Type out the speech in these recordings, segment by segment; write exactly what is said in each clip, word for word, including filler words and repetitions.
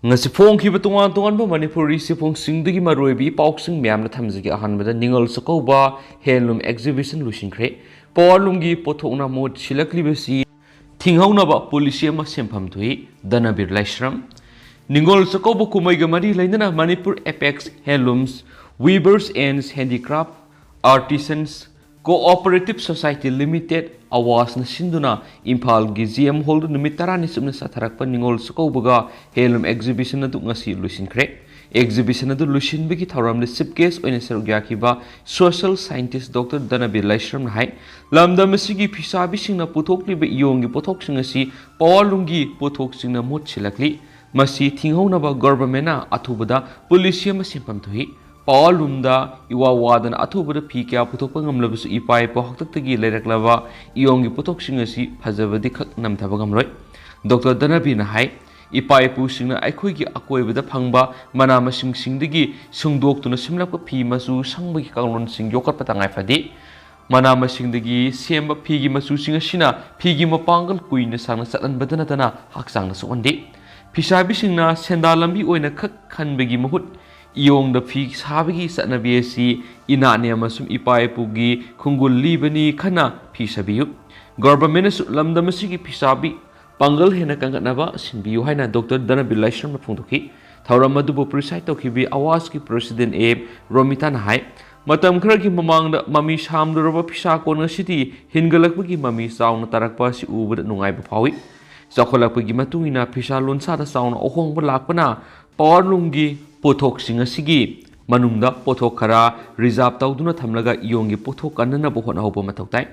ꯉꯁꯤ ꯐꯣꯡꯈꯤꯕ ꯇꯣꯉꯥꯟ ꯇꯣꯉꯥꯟꯕ ꯃꯅꯤꯄꯨꯔꯤ ꯆꯦꯐꯣꯡꯁꯤꯡꯗꯒꯤ ꯃꯔꯨꯑꯣꯏꯕ ꯏ ꯄꯥꯎꯁꯤꯡ ꯃꯌꯥꯝꯅ ꯊꯝꯖꯒꯦ꯫ ꯑꯍꯥꯟꯕꯗ ꯅꯤꯉꯣꯜ ꯆꯥꯛꯀꯧꯕ ꯍꯦꯟꯂꯨꯝ ꯑꯦꯛꯖꯤꯕꯤꯁꯟ ꯂꯣꯏꯁꯤꯟꯈ꯭ꯔꯦ꯫ ꯄꯋꯥꯔꯂꯨꯝꯒꯤ ꯄꯣꯠꯊꯣꯛꯅ ꯃꯍꯨꯠ ꯁꯤꯜꯂꯛꯂꯤꯕꯁꯤ ꯊꯤꯡꯍꯧꯅꯕ ꯄꯣꯂꯤꯁꯤ ꯑꯃ ꯁꯦꯝꯐꯝ ꯊꯣꯛꯏ꯫ ꯙꯅꯕꯤꯔ ꯂꯥꯏꯁ꯭ꯔꯝ꯫ ꯅꯤꯉꯣꯜ ꯆꯥꯛꯀꯧꯕ ꯀꯨꯝꯍꯩꯒ ꯃꯔꯤ ꯂꯩꯅꯅ Manipur apex handlooms weavers and handicraft artisans cooperative society limited ꯑꯋꯥꯁꯅ ꯁꯤꯟꯗꯨꯅ ꯏꯝꯐꯥꯜꯒꯤ ꯖꯤ ꯑꯦꯝ ꯍꯣꯜꯗ ꯅꯨꯃꯤꯠ ꯇꯔꯥꯅꯤ ꯆꯨꯞꯅ ꯆꯠꯊꯔꯛꯄ ꯅꯤꯉꯣꯜ ꯆꯥꯛꯀꯧꯕꯒ ꯍꯦꯟꯂꯨꯝ ꯑꯦꯛꯖꯤꯕꯤꯁꯟ ꯑꯗꯨ ꯉꯁꯤ ꯂꯣꯏꯁꯤꯟꯈ꯭ꯔꯦ꯫ ꯑꯦꯛꯖꯤꯕꯤꯁꯟ ꯑꯗꯨ ꯂꯣꯏꯁꯤꯟꯕꯒꯤ ꯊꯧꯔꯝꯗ ꯆꯤꯐ ꯒꯦꯁ ꯑꯣꯏꯅ ꯁꯔꯨꯛ ꯌꯥꯈꯤꯕ ꯁꯣꯁꯤꯌꯦꯜ ꯁꯥꯏꯟꯇꯤꯁ ꯗꯣꯛꯇꯔ ꯙꯅꯕꯤꯔ ꯂꯥꯏꯁ꯭ꯔꯝꯅ ꯍꯥꯏ, ꯂꯝꯗꯝ ꯑꯁꯤꯒꯤ ꯐꯤꯁꯥꯕꯤꯁꯤꯡꯅ ꯄꯨꯊꯣꯛꯂꯤꯕ ꯏꯌꯣꯡꯒꯤ ꯄꯣꯠꯊꯣꯛꯁꯤꯡ ꯑꯁꯤ ꯄꯋꯥꯔꯂꯨꯝꯒꯤ ꯄꯣꯠꯊꯣꯛꯁꯤꯡꯅ ꯃꯍꯨꯠ ꯁꯤꯜꯂꯛꯂꯤ꯫ ꯃꯁꯤ ꯊꯤꯡꯍꯧꯅꯕ ꯒꯣꯚꯔꯟꯃꯦꯟꯠꯅ ꯑꯊꯨꯕꯗ ꯄꯣꯂꯤꯁꯤ ꯑꯃ ꯁꯦꯝꯐꯝ ꯊꯣꯛꯏ꯫ ꯄꯋꯥꯔꯂꯨꯝꯗ ꯏꯋꯥ ꯋꯥꯗꯅ ꯑꯊꯨꯕꯗ ꯐꯤ ꯀꯌꯥ ꯄꯨꯊꯣꯛꯄ ꯉꯝꯂꯕꯁꯨ, ꯏꯄꯥ ꯏꯄꯨ ꯍꯥꯛꯇꯛꯇꯒꯤ ꯂꯩꯔꯛꯂꯕ ꯏꯌꯣꯡꯒꯤ ꯄꯣꯠꯊꯣꯛꯁꯤꯡ ꯑꯁꯤ ꯐꯖꯕꯗꯤ ꯈꯛ ꯅꯝꯊꯕ ꯉꯝꯂꯣꯏ꯫ ꯗꯣꯛꯇꯔ ꯙꯅꯕꯤꯔꯅ ꯍꯥꯏ, ꯏꯄꯥ ꯏꯄꯨꯁꯤꯡꯅ ꯑꯩꯈꯣꯏꯒꯤ ꯑꯀꯣꯏꯕꯗ ꯐꯪꯕ ꯃꯅꯥ ꯃꯁꯤꯡꯁꯤꯡꯗꯒꯤ ꯁꯨꯡꯗꯣꯛꯇꯨꯅ ꯁꯦꯝꯂꯛꯄ ꯐꯤ ꯃꯆꯨ ꯁꯪꯕꯒꯤ ꯀꯥꯡꯂꯣꯟꯁꯤꯡ ꯌꯣꯛꯈꯠꯄ ꯇꯉꯥꯏ ꯐꯗꯦ꯫ ꯃꯅꯥ ꯃꯁꯤꯡꯗꯒꯤ ꯁꯦꯝꯕ ꯐꯤꯒꯤ ꯃꯆꯨꯁꯤꯡ ꯑꯁꯤꯅ ꯐꯤꯒꯤ ꯃꯄꯥꯡꯒꯜ ꯀꯨꯏꯅ ꯁꯥꯡꯅ ꯆꯠꯍꯟꯕꯗ ꯅꯠꯇꯅ ꯍꯛꯆꯥꯡꯗ ꯁꯣꯛꯍꯟꯗꯦ꯫ ꯐꯤꯁꯥꯕꯤꯁꯤꯡꯅ ꯁꯦꯟꯗꯥꯟ ꯂꯝꯕꯤ ꯑꯣꯏꯅ ꯈꯛ ꯈꯟꯕꯒꯤ ꯃꯍꯨꯠ, ꯏꯌꯣꯡꯗ ꯐꯤ ꯁꯥꯕꯒꯤ ꯆꯠꯅꯕꯤ ꯑꯁꯤ ꯏꯅꯥꯠꯅꯤ ꯑꯃꯁꯨꯡ ꯏꯄꯥ ꯏꯄꯨꯒꯤ ꯈꯣꯡꯒꯨꯜ ꯂꯤꯕꯅꯤ ꯈꯟꯅ ꯐꯤ ꯁꯥꯕꯤꯌꯨ꯫ ꯒꯣꯚꯔꯟꯃꯦꯟꯠꯅꯁꯨ ꯂꯝꯗꯝ ꯑꯁꯤꯒꯤ ꯐꯤꯁꯥꯕꯤ ꯄꯥꯡꯒꯜ ꯍꯦꯟꯅ ꯀꯟꯈꯠꯅꯕ ꯁꯤꯟꯕꯤꯌꯨ ꯍꯥꯏꯅ ꯗꯣꯛꯇꯔ ꯙꯅꯕꯤꯔ ꯂꯥꯏꯁ꯭ꯔꯝꯅ ꯐꯣꯡꯗꯣꯛꯈꯤ꯫ ꯊꯧꯔꯝ ꯑꯗꯨꯕꯨ ꯄ꯭ꯔꯤꯁꯥꯏꯗ ꯇꯧꯈꯤꯕꯤ ꯑꯋꯥꯁꯀꯤ ꯄ꯭ꯔꯦꯁꯤꯗꯦꯟꯠ ꯑꯦ ꯔꯣꯃꯤꯇꯥꯅ ꯍꯥꯏ, ꯃꯇꯝ ꯈꯔꯒꯤ ꯃꯃꯥꯡꯗ ꯃꯃꯤ ꯁꯥꯝꯂꯨꯔꯕ ꯐꯤꯁꯥ ꯀꯣꯟ ꯉꯁꯤꯗꯤ ꯍꯤꯡꯒꯠꯂꯛꯄꯒꯤ ꯃꯃꯤ ꯆꯥꯎꯅ ꯇꯥꯔꯛꯄ ꯑꯁꯤ ꯎꯕꯗ ꯅꯨꯡꯉꯥꯏꯕ ꯐꯥꯎꯏ꯫ ꯆꯥꯎꯈꯠꯂꯛꯄꯒꯤ ꯃꯇꯨꯡ ꯏꯟꯅ ꯐꯤꯁꯥ ꯂꯣꯟꯁꯥꯗ ꯆꯥꯎꯅ ꯑꯍꯣꯡꯕ ꯂꯥꯛꯄꯅ ꯄꯋꯥꯔꯂꯨꯝꯒꯤ ꯄꯣꯠꯊꯣꯛꯁꯤꯡ ꯑꯁꯤꯒꯤ ꯃꯅꯨꯡꯗ ꯄꯣꯠꯊꯣꯛ ꯈꯔ ꯔꯤꯖꯥꯔꯚ ꯇꯧꯗꯨꯅ ꯊꯝꯂꯒ ꯏꯌꯣꯡꯒꯤ ꯄꯣꯠꯊꯣꯛ ꯀꯟꯅꯅꯕ ꯍꯣꯠꯅꯍꯧꯕ ꯃꯊꯧ ꯇꯥꯏ꯫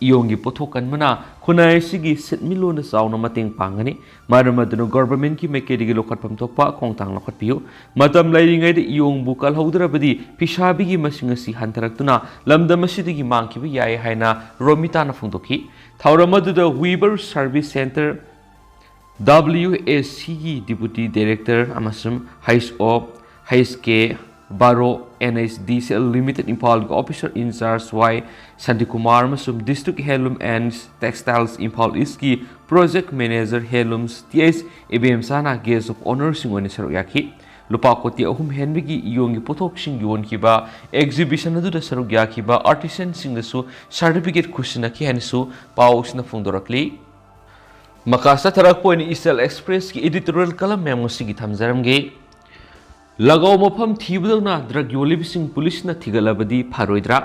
ꯏꯌꯣꯡꯒꯤ ꯄꯣꯠꯊꯣꯛ ꯀꯟꯕꯅ ꯈꯨꯟꯅꯥꯏ ꯑꯁꯤꯒꯤ ꯁꯦꯟꯃꯤꯠꯂꯣꯟꯗ ꯆꯥꯎꯅ ꯃꯇꯦꯡ ꯄꯥꯡꯒꯅꯤ꯫ ꯃꯔꯝ ꯑꯗꯨꯅ ꯒꯣꯚꯔꯟꯃꯦꯟꯠꯀꯤ ꯃꯥꯏꯀꯩꯗꯒꯤ ꯂꯧꯈꯠꯐꯝ ꯊꯣꯛꯄ ꯈꯣꯡꯊꯥꯡ ꯂꯧꯈꯠꯄꯤꯌꯨ꯫ ꯃꯇꯝ ꯂꯩꯔꯤꯉꯩꯗ ꯏꯌꯣꯡꯕꯨ ꯀꯜꯍꯧꯗ꯭ꯔꯕꯗꯤ ꯐꯤꯁꯥꯕꯤꯒꯤ ꯃꯁꯤꯡ ꯑꯁꯤ ꯍꯟꯊꯔꯛꯇꯨꯅ ꯂꯝꯗꯝ ꯑꯁꯤꯗꯒꯤ ꯃꯥꯡꯈꯤꯕ ꯌꯥꯏ ꯍꯥꯏꯅ ꯔꯣꯃꯤꯇꯥꯅ ꯐꯣꯡꯗꯣꯛꯈꯤ꯫ ꯊꯧꯔꯝ ꯑꯗꯨꯗ ꯋꯤꯕꯔ ꯁꯔꯚꯤꯁ ꯁꯦꯟꯇꯔ, ꯗꯕ꯭ꯂꯤꯌꯨ ꯑꯦ ꯁꯤꯒꯤ ꯗꯤꯄꯨꯇꯤ ꯗꯥꯏꯔꯦꯛꯇꯔ ꯑꯃꯁꯨꯡ ꯍꯩꯆ ꯑꯣ, ꯍꯩꯆ ꯀꯦ ꯕꯥꯔꯣ, NHDCL Limited ꯏꯝꯐꯥꯜꯒꯤ officer in charge Y Shantikumar ꯑꯃꯁꯨꯡ District Handloom and Textiles Imphal East ꯀꯤ project manager handlooms Th ꯏꯕꯦꯝꯁꯥꯅ guest of honour ꯁꯤꯡ ꯑꯣꯏꯅ ꯁꯔꯨꯛ ꯌꯥꯈꯤ꯫ ꯂꯨꯄꯥ ꯀꯣꯇꯤ ꯑꯍꯨꯝ ꯍꯦꯟꯕꯒꯤ ꯏꯌꯣꯡꯒꯤ ꯄꯣꯠꯊꯣꯛꯁꯤꯡ ꯌꯣꯟꯈꯤꯕ exhibition ꯑꯗꯨꯗ ꯁꯔꯨꯛ ꯌꯥꯈꯤꯕ artisan ꯁꯤꯡꯗꯁꯨ certificate ꯈꯨꯠꯁꯤꯟꯅꯈꯤ ꯍꯥꯏꯅꯁꯨ ꯄꯥꯎ ꯑꯁꯤꯅ ꯐꯣꯡꯗꯣꯔꯛꯂꯤ꯫ ꯃꯈꯥ ꯆꯠꯊꯔꯛꯄ ꯑꯣꯏꯅ East Cell Express ꯀꯤ editorial column ꯃꯌꯥꯝ ꯉꯁꯤꯒꯤ ꯊꯝꯖꯔꯝꯒꯦ꯫ ꯂꯒꯥꯎ ꯃꯐꯝ ꯊꯤꯕꯗꯧꯅ drug ꯌꯣꯜꯂꯤꯕꯁꯤꯡ ꯄꯨꯂꯤꯁꯅ ꯊꯤꯒꯠꯂꯕꯗꯤ ꯐꯔꯣꯏꯗ꯭ꯔꯥ?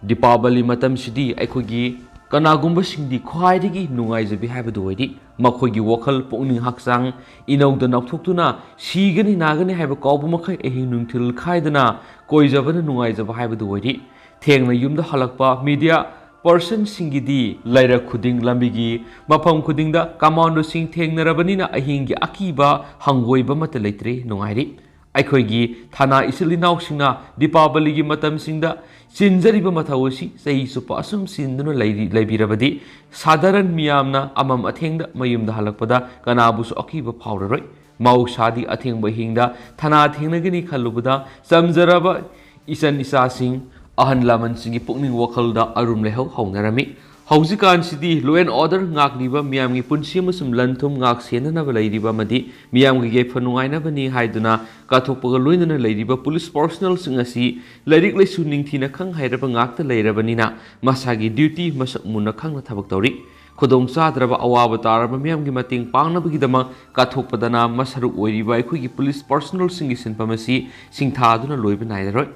ꯗꯤꯄꯥꯕꯂꯤ ꯃꯇꯝꯁꯤꯗꯤ ꯑꯩꯈꯣꯏꯒꯤ ꯀꯅꯥꯒꯨꯝꯕꯁꯤꯡꯗꯤ ꯈ꯭ꯋꯥꯏꯗꯒꯤ ꯅꯨꯡꯉꯥꯏꯖꯕꯤ ꯍꯥꯏꯕꯗꯨ ꯑꯣꯏꯔꯤ꯫ ꯃꯈꯣꯏꯒꯤ ꯋꯥꯈꯜ, ꯄꯨꯛꯅꯤꯡ, ꯍꯛꯆꯥꯡ ꯏꯅꯧꯗ ꯅꯧꯊꯣꯛꯇꯨꯅ ꯁꯤꯒꯅꯤ ꯅꯥꯒꯅꯤ ꯍꯥꯏꯕ ꯀꯥꯎꯕ ꯃꯈꯩ ꯑꯍꯤꯡ ꯅꯨꯡꯊꯤꯜ ꯈꯥꯏꯗꯅ ꯀꯣꯏꯖꯕꯅ ꯅꯨꯡꯉꯥꯏꯖꯕ ꯍꯥꯏꯕꯗꯨ ꯑꯣꯏꯔꯤ꯫ ꯊꯦꯡꯅ ꯌꯨꯝꯗ ꯍꯜꯂꯛꯄ media person ꯁꯤꯡꯒꯤꯗꯤ ꯂꯩꯔꯛ ꯈꯨꯗꯤꯡ, ꯂꯝꯕꯤꯒꯤ ꯃꯐꯝ ꯈꯨꯗꯤꯡꯗ commando ꯁꯤꯡ ꯊꯦꯡꯅꯔꯕꯅꯤꯅ ꯑꯍꯤꯡꯒꯤ ꯑꯀꯤꯕ ꯍꯪꯒꯣꯏꯕ ꯑꯃꯠꯇ ꯂꯩꯇ꯭ꯔꯦ, ꯅꯨꯡꯉꯥꯏꯔꯤ꯫ ꯑꯩꯈꯣꯏꯒꯤ ꯊꯥꯅꯥ ꯏꯆꯤꯜ ꯏꯅꯥꯎꯁꯤꯡꯅ ꯗꯤꯄꯥꯕꯂꯤꯒꯤ ꯃꯇꯝꯁꯤꯡꯗ ꯆꯤꯟꯖꯔꯤꯕ ꯃꯊꯧ ꯑꯁꯤ ꯆꯍꯤ ꯆꯨꯞꯄ ꯑꯁꯨꯝ ꯆꯤꯟꯗꯨꯅ ꯂꯩꯔꯤ-, ꯂꯩꯕꯤꯔꯕꯗꯤ ꯁꯥꯙꯥꯔꯟ ꯃꯤꯌꯥꯝꯅ ꯑꯃꯝ ꯑꯊꯦꯡꯗ ꯃꯌꯨꯝꯗ ꯍꯜꯂꯛꯄꯗ ꯀꯅꯥꯕꯨꯁꯨ ꯑꯀꯤꯕ ꯐꯥꯎꯔꯔꯣꯏ꯫ ꯃꯍꯧꯁꯥꯗꯤ ꯑꯊꯦꯡꯕ ꯑꯍꯤꯡꯗ ꯊꯥꯅꯥ ꯊꯦꯡꯅꯒꯅꯤ ꯈꯜꯂꯨꯕꯗ ꯆꯝꯖꯔꯕ ꯏꯆꯟ ꯏꯆꯥꯁꯤꯡ, ꯑꯍꯜ ꯂꯃꯟꯁꯤꯡꯒꯤ ꯄꯨꯛꯅꯤꯡ ꯋꯥꯈꯜꯗ ꯑꯔꯨꯝ ꯂꯩꯍꯧ ꯍꯧꯅꯔꯝꯃꯤ꯫ ꯍꯧꯖꯤꯛꯀꯥꯟꯁꯤꯗꯤ law and order ꯉꯥꯛꯂꯤꯕ, ꯃꯤꯌꯥꯝꯒꯤ ꯄꯨꯟꯁꯤ ꯑꯃꯁꯨꯡ ꯂꯟ ꯊꯨꯝ ꯉꯥꯛ ꯁꯦꯟꯅꯅꯕ ꯂꯩꯔꯤꯕ ꯑꯃꯗꯤ ꯃꯤꯌꯥꯝꯒꯤ ꯌꯥꯏꯐ ꯅꯨꯡꯉꯥꯏꯅꯕꯅꯤ ꯍꯥꯏꯗꯨꯅ ꯀꯠꯊꯣꯛꯄꯒ ꯂꯣꯏꯅꯅ ꯂꯩꯔꯤꯕ police personnel ꯁꯤꯡ ꯑꯁꯤ ꯂꯥꯏꯔꯤꯛ ꯂꯥꯏꯁꯨ ꯅꯤꯡꯊꯤꯅ ꯈꯪ ꯍꯩꯔꯕ ꯉꯥꯛꯇ ꯂꯩꯔꯕꯅꯤꯅ ꯃꯁꯥꯒꯤ duty ꯃꯁꯛ ꯃꯨꯟꯅ ꯈꯪꯅ ꯊꯕꯛ ꯇꯧꯔꯤ꯫ ꯈꯨꯗꯣꯡ ꯆꯥꯗ꯭ꯔꯕ ꯑꯋꯥꯕ ꯇꯥꯔꯕ ꯃꯤꯌꯥꯝꯒꯤ ꯃꯇꯦꯡ ꯄꯥꯡꯅꯕꯒꯤꯗꯃꯛ ꯀꯠꯊꯣꯛꯄꯗꯅ ꯃꯁꯔꯨꯛ ꯑꯣꯏꯔꯤꯕ ꯑꯩꯈꯣꯏꯒꯤ police personnel ꯁꯤꯡꯒꯤ ꯁꯤꯟꯐꯝ ꯑꯁꯤ ꯁꯤꯡꯊꯥꯗꯨꯅ ꯂꯣꯏꯕ ꯅꯥꯏꯔꯔꯣꯏ꯫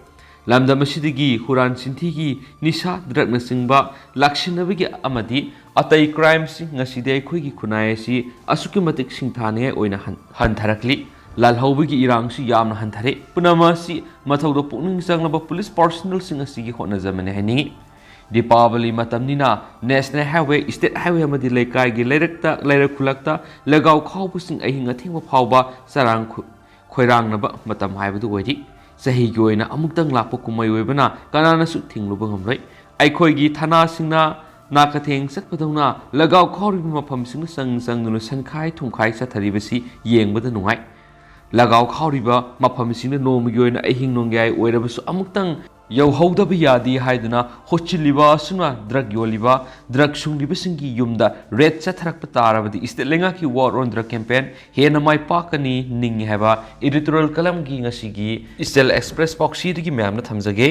ꯂꯝꯗꯝ ꯑꯁꯤꯗꯒꯤ ꯍꯨꯔꯥꯟ ꯆꯤꯟꯊꯤꯒꯤ ꯅꯤꯁꯥ, drug ꯅꯆꯤꯡꯕ ꯂꯥꯛꯁꯤꯟꯅꯕꯒꯤ ꯑꯃꯗꯤ ꯑꯇꯩ crime ꯁꯤꯡ ꯉꯁꯤꯗꯤ ꯑꯩꯈꯣꯏꯒꯤ ꯈꯨꯟꯅꯥꯏ ꯑꯁꯤ ꯑꯁꯨꯛꯀꯤ ꯃꯇꯤꯛ ꯁꯤꯡꯊꯥꯅꯤꯡꯉꯥꯏ ꯑꯣꯏꯅ ꯍꯟ-, ꯍꯟꯊꯔꯛꯂꯤ꯫ ꯂꯥꯜꯍꯧꯕꯒꯤ ꯏꯔꯥꯡꯁꯨ ꯌꯥꯝꯅ ꯍꯟꯊꯔꯦ꯫ ꯄꯨꯝꯅꯃꯛ ꯑꯁꯤ ꯃꯊꯧꯗ ꯄꯨꯛꯅꯤꯡ ꯆꯪꯂꯕ police personnel ꯁꯤꯡ ꯑꯁꯤꯒꯤ ꯍꯣꯠꯅꯖꯃꯅꯤ ꯍꯥꯏꯅꯤꯡꯏ꯫ ꯗꯤꯄꯥꯕꯂꯤ ꯃꯇꯝꯅꯤꯅ national highway, state highway ꯑꯃꯗꯤ ꯂꯩꯀꯥꯏꯒꯤ ꯂꯩꯔꯛꯇ, ꯂꯩꯔꯛ ꯈꯨꯜꯂꯛꯇ ꯂꯒꯥꯎ ꯈꯥꯎꯕꯁꯤꯡ ꯑꯍꯤꯡ ꯑꯊꯦꯡꯕ ꯐꯥꯎꯕ ꯆꯔꯥꯡ ꯈꯨ-, ꯈꯣꯏꯔꯥꯡꯅꯕ ꯃꯇꯝ ꯍꯥꯏꯕꯗꯨ ꯑꯣꯏꯔꯤ꯫ ꯆꯍꯤꯒꯤ ꯑꯣꯏꯅ ꯑꯃꯨꯛꯇꯪ ꯂꯥꯛꯄ ꯀꯨꯝꯍꯩ ꯑꯣꯏꯕꯅ ꯀꯅꯥꯅꯁꯨ ꯊꯤꯡꯂꯨꯕ ꯉꯝꯂꯣꯏ꯫ ꯑꯩꯈꯣꯏꯒꯤ ꯊꯥꯅꯥꯁꯤꯡꯅ ꯅꯥꯀꯊꯦꯡ ꯆꯠꯄꯗꯧꯅ ꯂꯒꯥꯎ ꯈꯥꯎꯔꯤꯕ ꯃꯐꯝꯁꯤꯡꯗ ꯆꯪ ꯆꯪꯗꯨꯅ ꯁꯟꯈꯥꯏ ꯊꯨꯝꯈꯥꯏ ꯆꯠꯊꯔꯤꯕꯁꯤ ꯌꯦꯡꯕꯗ ꯅꯨꯡꯉꯥꯏ꯫ ꯂꯒꯥꯎ ꯈꯥꯎꯔꯤꯕ ꯃꯐꯝꯁꯤꯡꯗ ꯅꯣꯡꯃꯒꯤ ꯑꯣꯏꯅ ꯑꯍꯤꯡ ꯅꯣꯡꯌꯥꯏ ꯑꯣꯏꯔꯕꯁꯨ ꯑꯃꯨꯛꯇꯪ ꯌꯧꯍꯧꯗꯕ ꯌꯥꯗꯦ ꯍꯥꯏꯗꯨꯅ ꯍꯣꯠꯆꯤꯜꯂꯤꯕ ꯑꯁꯨꯝꯅ ꯗ꯭ꯔꯒ ꯌꯣꯜꯂꯤꯕ, ꯗ꯭ꯔꯒ ꯁꯨꯡꯂꯤꯕꯁꯤꯡꯒꯤ ꯌꯨꯝꯗ ꯔꯦꯗ ꯆꯠꯊꯔꯛꯄ ꯇꯥꯔꯕꯗꯤ ꯏꯁꯇꯦꯠ ꯂꯩꯉꯥꯛꯀꯤ War on Drug campaign ꯍꯦꯟꯅ ꯃꯥꯏ ꯄꯥꯛꯀꯅꯤ ꯅꯤꯡꯉꯤ ꯍꯥꯏꯕ editorial column ꯒꯤ ꯉꯁꯤꯒꯤ East Cell Express ꯄꯥꯎꯆꯦꯗꯒꯤ ꯃꯌꯥꯝꯅ ꯊꯝꯖꯒꯦ꯫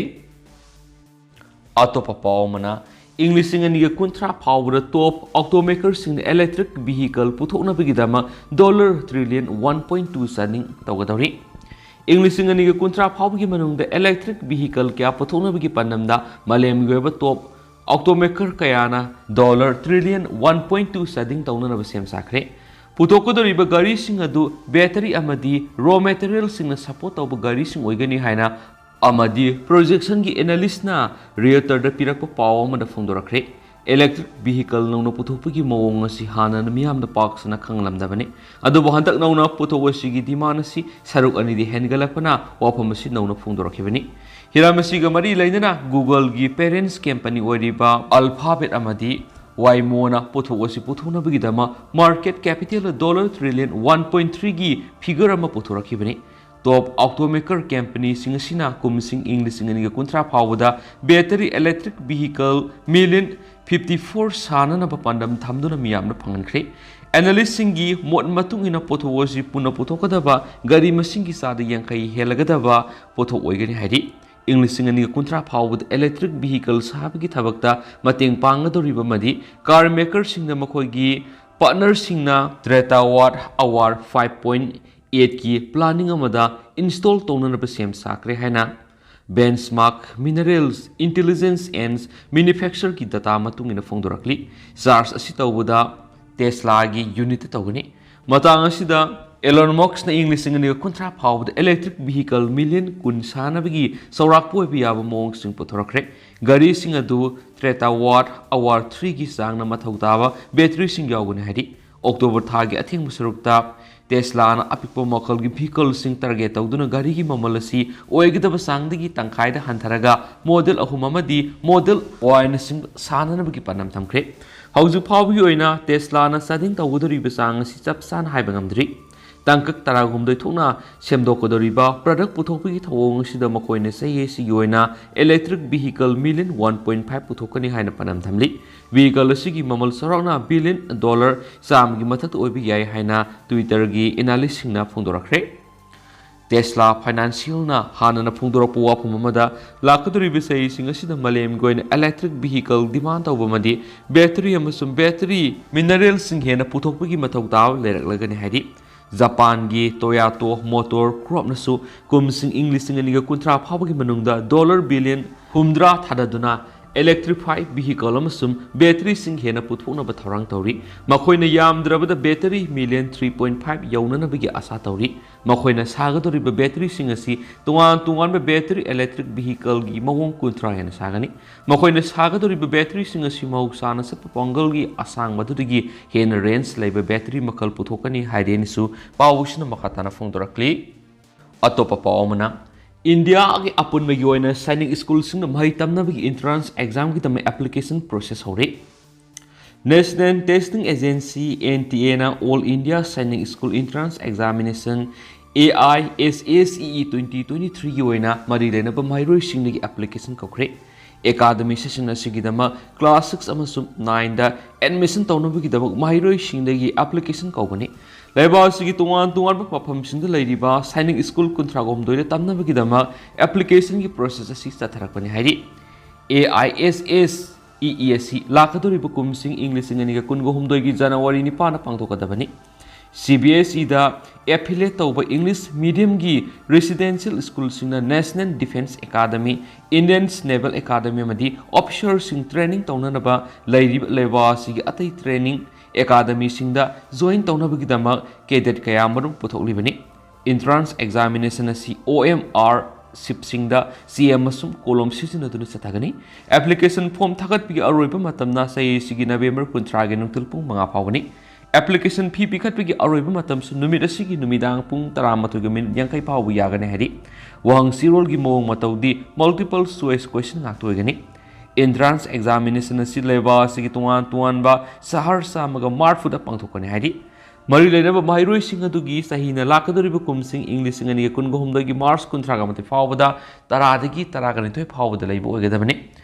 ꯑꯇꯣꯞꯄ ꯄꯥꯎ ꯑꯃꯅ, ꯏꯪ ꯂꯤꯁꯤꯡ ꯑꯅꯤꯒ ꯀꯨꯟꯊ꯭ꯔꯥ ꯐꯥꯎꯕꯗ top automaker ꯁꯤꯡꯅ electric vehicle ꯄꯨꯊꯣꯛꯅꯕꯒꯤꯗꯃꯛ dollar trillion one point two ꯆꯥꯗꯤꯡ ꯇꯧꯒꯗꯧꯔꯤ꯫ ꯏꯪ ꯂꯤꯁꯤꯡ ꯑꯅꯤꯒ ꯀꯨꯟꯊ꯭ꯔꯥ ꯐꯥꯎꯕꯒꯤ ꯃꯅꯨꯡꯗ electric vehicle ꯀꯌꯥ ꯄꯨꯊꯣꯛꯅꯕꯒꯤ ꯄꯥꯟꯗꯝꯗ ꯃꯥꯂꯦꯝꯒꯤ ꯑꯣꯏꯕ top automaker ꯀꯌꯥꯅ dollar trillion one point two ꯆꯥꯗꯤꯡ ꯇꯧꯅꯅꯕ ꯁꯦꯝ ꯁꯥꯈ꯭ꯔꯦ꯫ ꯄꯨꯊꯣꯛꯀꯗꯧꯔꯤꯕ ꯒꯥꯔꯤꯁꯤꯡ ꯑꯗꯨ battery ꯑꯃꯗꯤ raw material ꯁꯤꯡꯅ support ꯇꯧꯕ ꯒꯥꯔꯤꯁꯤꯡ ꯑꯣꯏꯒꯅꯤ ꯍꯥꯏꯅ ꯑꯃꯗꯤ projection ꯒꯤ analyst ꯅ Reuters ꯗ ꯄꯤꯔꯛꯄ ꯄꯥꯎ ꯑꯃꯗ ꯐꯣꯡꯗꯣꯔꯛꯈ꯭ꯔꯦ꯫ Electric vehicle ꯅꯧꯅ ꯄꯨꯊꯣꯛꯄꯒꯤ ꯃꯑꯣꯡ ꯑꯁꯤ ꯍꯥꯟꯅꯅ ꯃꯤꯌꯥꯝꯗ ꯄꯥꯛ ꯁꯟꯅ ꯈꯪꯂꯝꯗꯕꯅꯤ꯫ ꯑꯗꯨꯕꯨ ꯍꯟꯗꯛ ꯅꯧꯅ ꯄꯣꯠꯊꯣꯛ ꯑꯁꯤꯒꯤ demand ꯑꯁꯤ ꯁꯔꯨꯛ ꯑꯅꯤꯗꯤ ꯍꯦꯟꯒꯠꯂꯛꯄꯅ ꯋꯥꯐꯝ ꯑꯁꯤ ꯅꯧꯅ ꯐꯣꯡꯗꯣꯔꯛꯈꯤꯕꯅꯤ꯫ ꯍꯤꯔꯝ ꯑꯁꯤꯒ ꯃꯔꯤ ꯂꯩꯅꯅ Google ꯒꯤ parents company ꯑꯣꯏꯔꯤꯕ Alphabet ꯑꯃꯗꯤ Waymo ꯅ ꯄꯣꯠꯊꯣꯛ ꯑꯁꯤ ꯄꯨꯊꯣꯛꯅꯕꯒꯤꯗꯃꯛ market capital dollar trillion one point three ꯒꯤ figure ꯑꯃ ꯄꯨꯊꯣꯔꯛꯈꯤꯕꯅꯤ꯫ Top automaker company ꯁꯤꯡ ꯑꯁꯤꯅ ꯀꯨꯝꯁꯤꯡ ꯏꯪ ꯂꯤꯁꯤꯡ ꯑꯅꯤꯒ ꯀꯨꯟꯊ꯭ꯔꯥ ꯐꯥꯎꯕꯗ battery electric vehicle million fifty four ꯁꯥꯅꯅꯕ ꯄꯥꯟꯗꯝ ꯊꯝꯗꯨꯅ ꯃꯤꯌꯥꯝꯅ ꯐꯪꯍꯟꯈ꯭ꯔꯦ꯫ Analyst ꯁꯤꯡꯒꯤ ꯃꯣꯠ ꯃꯇꯨꯡ ꯏꯟꯅ ꯄꯣꯠꯊꯣꯛ ꯑꯁꯤ ꯄꯨꯟꯅ ꯄꯨꯊꯣꯛꯀꯗꯕ ꯒꯥꯔꯤ ꯃꯁꯤꯡꯒꯤ ꯆꯥꯗ ꯌꯥꯡꯈꯩ ꯍꯦꯜꯂꯒꯗꯕ ꯄꯣꯠꯊꯣꯛ ꯑꯣꯏꯒꯅꯤ ꯍꯥꯏꯔꯤ꯫ ꯏꯪ ꯂꯤꯁꯤꯡ ꯑꯅꯤꯒ ꯀꯨꯟꯊ꯭ꯔꯥ ꯐꯥꯎꯕꯗ electric vehicle ꯁꯥꯕꯒꯤ ꯊꯕꯛꯇ ꯃꯇꯦꯡ ꯄꯥꯡꯒꯗꯧꯔꯤꯕ ꯑꯃꯗꯤ car maker ꯁꯤꯡꯅ ꯃꯈꯣꯏꯒꯤ partner ꯁꯤꯡꯅ Terawatt Hour five point eight ꯀꯤ planning ꯑꯃꯗ install ꯇꯧꯅꯅꯕ ꯁꯦꯝ ꯁꯥꯈ꯭ꯔꯦ ꯍꯥꯏꯅ Benchmark Minerals Intelligence and Manufacture ꯒꯤ data ꯃꯇꯨꯡ ꯏꯟꯅ ꯐꯣꯡꯗꯣꯔꯛꯂꯤ꯫ Charge ꯑꯁꯤ ꯇꯧꯕꯗ Tesla ꯒꯤ unit ꯇ ꯇꯧꯒꯅꯤ꯫ ꯃꯇꯥꯡ ꯑꯁꯤꯗ Elon Musk ꯅ ꯏꯪ ꯂꯤꯁꯤꯡ ꯑꯅꯤꯒ ꯀꯨꯟꯊ꯭ꯔꯥ ꯐꯥꯎꯕꯗ electric vehicle million ꯀꯨꯟ ꯁꯥꯅꯕꯒꯤ ꯆꯥꯎꯔꯥꯛꯄ ꯑꯣꯏꯕ ꯌꯥꯕ ꯃꯑꯣꯡꯁꯤꯡ ꯄꯨꯊꯣꯔꯛꯈ꯭ꯔꯦ꯫ ꯒꯥꯔꯤꯁꯤꯡ ꯑꯗꯨ Terawatt Hour three ꯒꯤ ꯆꯥꯡꯅ ꯃꯊꯧ ꯇꯥꯕ battery ꯁꯤꯡ ꯌꯥꯎꯒꯅꯤ ꯍꯥꯏꯔꯤ꯫ October ꯊꯥꯒꯤ ꯑꯊꯦꯡꯕ ꯁꯔꯨꯛꯇ Tesla ꯅ ꯑꯄꯤꯛꯄ ꯃꯈꯜꯒꯤ vehicle ꯁꯤꯡ target ꯇꯧꯗꯨꯅ ꯒꯥꯔꯤꯒꯤ ꯃꯃꯜ ꯑꯁꯤ ꯑꯣꯏꯒꯗꯕ ꯆꯥꯡꯗꯒꯤ ꯇꯪꯈꯥꯏꯗ ꯍꯟꯊꯔꯒ Model ꯑꯍꯨꯝ ꯑꯃꯗꯤ Model Y ꯅ ꯁꯤꯡ ꯁꯥꯅꯅꯕꯒꯤ ꯄꯥꯟꯗꯝ ꯊꯝꯈ꯭ꯔꯦ꯫ ꯍꯧꯖꯤꯛ ꯐꯥꯎꯕꯒꯤ ꯑꯣꯏꯅ Tesla ꯅ ꯆꯥꯗꯤꯡ ꯇꯧꯒꯗꯧꯔꯤꯕ ꯆꯥꯡ ꯑꯁꯤ ꯆꯞ ꯆꯥꯅ ꯍꯥꯏꯕ ꯉꯝꯗ꯭ꯔꯤ꯫ ꯇꯥꯡꯀꯛ ꯇꯔꯥꯍꯨꯝꯗꯣꯏ ꯊꯣꯛꯅ ꯁꯦꯝꯗꯣꯛꯀꯗꯧꯔꯤꯕ product ꯄꯨꯊꯣꯛꯄꯒꯤ ꯊꯧꯑꯣꯡ ꯑꯁꯤꯗ ꯃꯈꯣꯏꯅ ꯆꯍꯤ ꯑꯁꯤꯒꯤ ꯑꯣꯏꯅ electric vehicle million one point five ꯄꯨꯊꯣꯛꯀꯅꯤ ꯍꯥꯏꯅ ꯄꯥꯟꯗꯝ ꯊꯝꯂꯤ꯫ Vehicle ꯑꯁꯤꯒꯤ ꯃꯃꯜ ꯆꯥꯎꯔꯥꯛꯅ billion dollar ꯆꯥꯝꯃꯒꯤ ꯃꯊꯛꯇ ꯑꯣꯏꯕ ꯌꯥꯏ ꯍꯥꯏꯅ Twitter-ꯒꯤ analyst-ꯁꯤꯡꯅ ꯐꯣꯡꯗꯣꯔꯛꯈ꯭ꯔꯦ꯫ Tesla Financial-ꯅ ꯍꯥꯟꯅꯅ ꯐꯣꯡꯗꯣꯔꯛꯄ ꯋꯥꯐꯝ ꯑꯃꯗ, ꯂꯥꯛꯀꯗꯧꯔꯤꯕ ꯆꯍꯤꯁꯤꯡ ꯑꯁꯤꯗ ꯃꯥꯂꯦꯝꯒꯤ ꯑꯣꯏꯅ electric vehicle demand ꯇꯧꯕ ꯑꯃꯗꯤ battery ꯑꯃꯁꯨꯡ battery mineral-ꯁꯤꯡ ꯍꯦꯟꯅ ꯄꯨꯊꯣꯛꯄꯒꯤ ꯃꯊꯧ ꯇꯥꯕ ꯂꯩꯔꯛꯂꯒꯅꯤ ꯍꯥꯏꯔꯤ꯫ ꯖꯄꯥꯟꯒꯤ Toyota Motor Corp-ꯅꯁꯨ ꯀꯨꯝꯁꯤꯡ ꯏꯪ ꯂꯤꯁꯤꯡ ꯑꯅꯤꯒ ꯀꯨꯟꯊ꯭ꯔꯥ ꯐꯥꯎꯕꯒꯤ ꯃꯅꯨꯡꯗ dollar billion ꯍꯨꯝꯗ꯭ꯔꯥ ꯊꯥꯗꯗꯨꯅ electrified vehicle ꯑꯃꯁꯨꯡ battery-ꯁꯤꯡ ꯍꯦꯟꯅ ꯄꯨꯊꯣꯛꯅꯕ ꯊꯧꯔꯥꯡ ꯇꯧꯔꯤ꯫ ꯃꯈꯣꯏꯅ ꯌꯥꯝꯗ꯭ꯔꯕꯗ battery million three point five ꯌꯧꯅꯅꯕꯒꯤ ꯑꯥꯁꯥ ꯇꯧꯔꯤ꯫ ꯃꯈꯣꯏꯅ ꯁꯥꯒꯗꯧꯔꯤꯕ battery-ꯁꯤꯡ ꯑꯁꯤ ꯇꯣꯉꯥꯟ ꯇꯣꯉꯥꯟꯕ battery electric vehicle-ꯒꯤ ꯃꯑꯣꯡ ꯀꯨꯟꯊ꯭ꯔꯥ ꯍꯦꯟꯅ ꯁꯥꯒꯅꯤ꯫ ꯃꯈꯣꯏꯅ ꯁꯥꯒꯗꯧꯔꯤꯕ battery-ꯁꯤꯡ ꯑꯁꯤ ꯃꯍꯧꯁꯥꯅ ꯆꯠꯄ ꯄꯥꯡꯒꯜꯒꯤ ꯑꯁꯥꯡꯕ ꯑꯗꯨꯗꯒꯤ ꯍꯦꯟꯅ range ꯂꯩꯕ battery ꯃꯈꯜ ꯄꯨꯊꯣꯛꯀꯅꯤ ꯍꯥꯏꯔꯦꯅꯁꯨ ꯄꯥꯎꯁꯤꯅ ꯃꯈꯥ ꯇꯥꯅ ꯐꯣꯡꯗꯣꯔꯛꯂꯤ꯫ ꯑꯇꯣꯞꯄ ꯄꯥꯎ ꯑꯃꯅ, ꯏꯟꯗꯤꯌꯥꯒꯤ ꯑꯄꯨꯟꯕꯒꯤ ꯑꯣꯏꯅ ꯁꯥꯏꯅꯤꯛ ꯁ꯭ꯀꯨꯜꯁꯤꯡꯅ ꯃꯍꯩ ꯇꯝꯅꯕꯒꯤ entrance exam-ꯒꯤꯗꯃꯛ application process ꯍꯧꯔꯦ꯫ National Testing Agency, N T A-ꯅ All India Sainik School Entrance Examination, A I S S E E twenty twenty-three-ꯒꯤ ꯑꯣꯏꯅ ꯃꯔꯤ ꯂꯩꯅꯕ ꯃꯍꯩꯔꯣꯏꯁꯤꯡꯗꯒꯤ application ꯀꯧꯈ꯭ꯔꯦ꯫ Academy session ꯑꯁꯤꯒꯤꯗꯃꯛ class six ꯑꯃꯁꯨꯡ nine-ꯗ admission ꯇꯧꯅꯕꯒꯤꯗꯃꯛ ꯃꯍꯩꯔꯣꯏꯁꯤꯡꯗꯒꯤ application ꯀꯧꯒꯅꯤ꯫ ꯂꯩꯕꯥꯛ ꯑꯁꯤꯒꯤ ꯇꯣꯉꯥꯟ ꯇꯣꯉꯥꯟꯕ ꯃꯐꯝꯁꯤꯡꯗ ꯂꯩꯔꯤꯕ ꯁꯥꯏꯅꯤꯛ ꯁ꯭ꯀꯨꯜ ꯀꯨꯟꯊ꯭ꯔꯥ ꯍꯨꯝꯗꯣꯏꯗ ꯇꯝꯅꯕꯒꯤꯗꯃꯛ application-ꯒꯤ process ꯑꯁꯤ ꯆꯠꯊꯔꯛꯄꯅꯤ ꯍꯥꯏꯔꯤ꯫ A I S S E E ꯑꯁꯤ ꯂꯥꯛꯀꯗꯧꯔꯤꯕ ꯀꯨꯝꯁꯤꯡ ꯏꯪ ꯂꯤꯁꯤꯡ ꯑꯅꯤꯒ ꯀꯨꯟꯒ ꯍꯨꯝꯗꯣꯏꯒꯤ January ꯅꯤꯄꯥꯟꯗ ꯄꯥꯡꯊꯣꯛꯀꯗꯕꯅꯤ꯫ C B S E-ꯗ affiliate ꯇꯧꯕ English medium-ꯒꯤ residential ꯁ꯭ꯀꯨꯜꯁꯤꯡꯅ National Defence Academy, Indian Naval Academy ꯑꯃꯗꯤ officer-ꯁꯤꯡ training ꯇꯧꯅꯅꯕ ꯂꯩꯔꯤꯕ ꯂꯩꯕꯥꯛ ꯑꯁꯤꯒꯤ ꯑꯇꯩ training academy-ꯁꯤꯡꯗ join ꯇꯧꯅꯕꯒꯤꯗꯃꯛ cadet ꯀꯌꯥ ꯃꯔꯨꯝ ꯄꯨꯊꯣꯛꯂꯤꯕꯅꯤ꯫ Entrance examination ꯑꯁꯤ O M R sheet-ꯁꯤꯡꯗ ꯆꯦ ꯑꯃꯁꯨꯡ ꯀꯣꯂꯣꯝ ꯁꯤꯖꯤꯟꯅꯗꯨꯅ ꯆꯠꯊꯒꯅꯤ꯫ Application form ꯊꯥꯒꯠꯄꯒꯤ ꯑꯔꯣꯏꯕ ꯃꯇꯝꯅ ꯆꯍꯤ ꯑꯁꯤꯒꯤ November ꯀꯨꯟꯊ꯭ꯔꯥꯒꯤ ꯅꯨꯡꯊꯤꯜ ꯄꯨꯡ ꯃꯉꯥ ꯐꯥꯎꯕꯅꯤ꯫ Application fee ꯄꯤꯈꯠꯄꯒꯤ ꯑꯔꯣꯏꯕ ꯃꯇꯝꯁꯨ ꯅꯨꯃꯤꯠ ꯑꯁꯤꯒꯤ ꯅꯨꯃꯤꯗꯥꯡ ꯄꯨꯡ ꯇꯔꯥꯃꯥꯊꯣꯏꯒ minute ꯌꯥꯡꯈꯩ ꯐꯥꯎꯕ ꯌꯥꯒꯅꯤ ꯍꯥꯏꯔꯤ꯫ ꯋꯥꯍꯪ ꯆꯦꯔꯣꯜꯒꯤ ꯃꯑꯣꯡ ꯃꯇꯧꯗꯤ multiple choice question ꯉꯥꯛꯇ ꯑꯣꯏꯒꯅꯤ꯫ Entrance examination ꯑꯁꯤ ꯂꯩꯕꯥꯛ ꯑꯁꯤꯒꯤ ꯇꯣꯉꯥꯟ ꯇꯣꯉꯥꯟꯕ ꯁꯍꯔ ꯆꯥꯝꯃꯒ ꯃꯔꯤꯐꯨꯗ ꯄꯥꯡꯊꯣꯛꯀꯅꯤ ꯍꯥꯏꯔꯤ꯫ ꯃꯔꯤ ꯂꯩꯅꯕ ꯃꯍꯩꯔꯣꯏꯁꯤꯡ ꯑꯗꯨꯒꯤ ꯆꯍꯤꯅ ꯂꯥꯛꯀꯗꯧꯔꯤꯕ ꯀꯨꯝꯁꯤꯡ ꯏꯪ ꯂꯤꯁꯤꯡ ꯑꯅꯤꯒ ꯀꯨꯟꯒ ꯍꯨꯝꯗꯣꯏꯒꯤ ꯃꯥꯔꯆ ꯀꯨꯟꯊ꯭ꯔꯥꯒ ꯃꯥꯊꯣꯏ ꯐꯥꯎꯕꯗ ꯇꯔꯥꯗꯒꯤ ꯇꯔꯥꯒ ꯅꯤꯊꯣꯏ ꯐꯥꯎꯕꯗ ꯂꯩꯕ ꯑꯣꯏꯒꯗꯕꯅꯤ꯫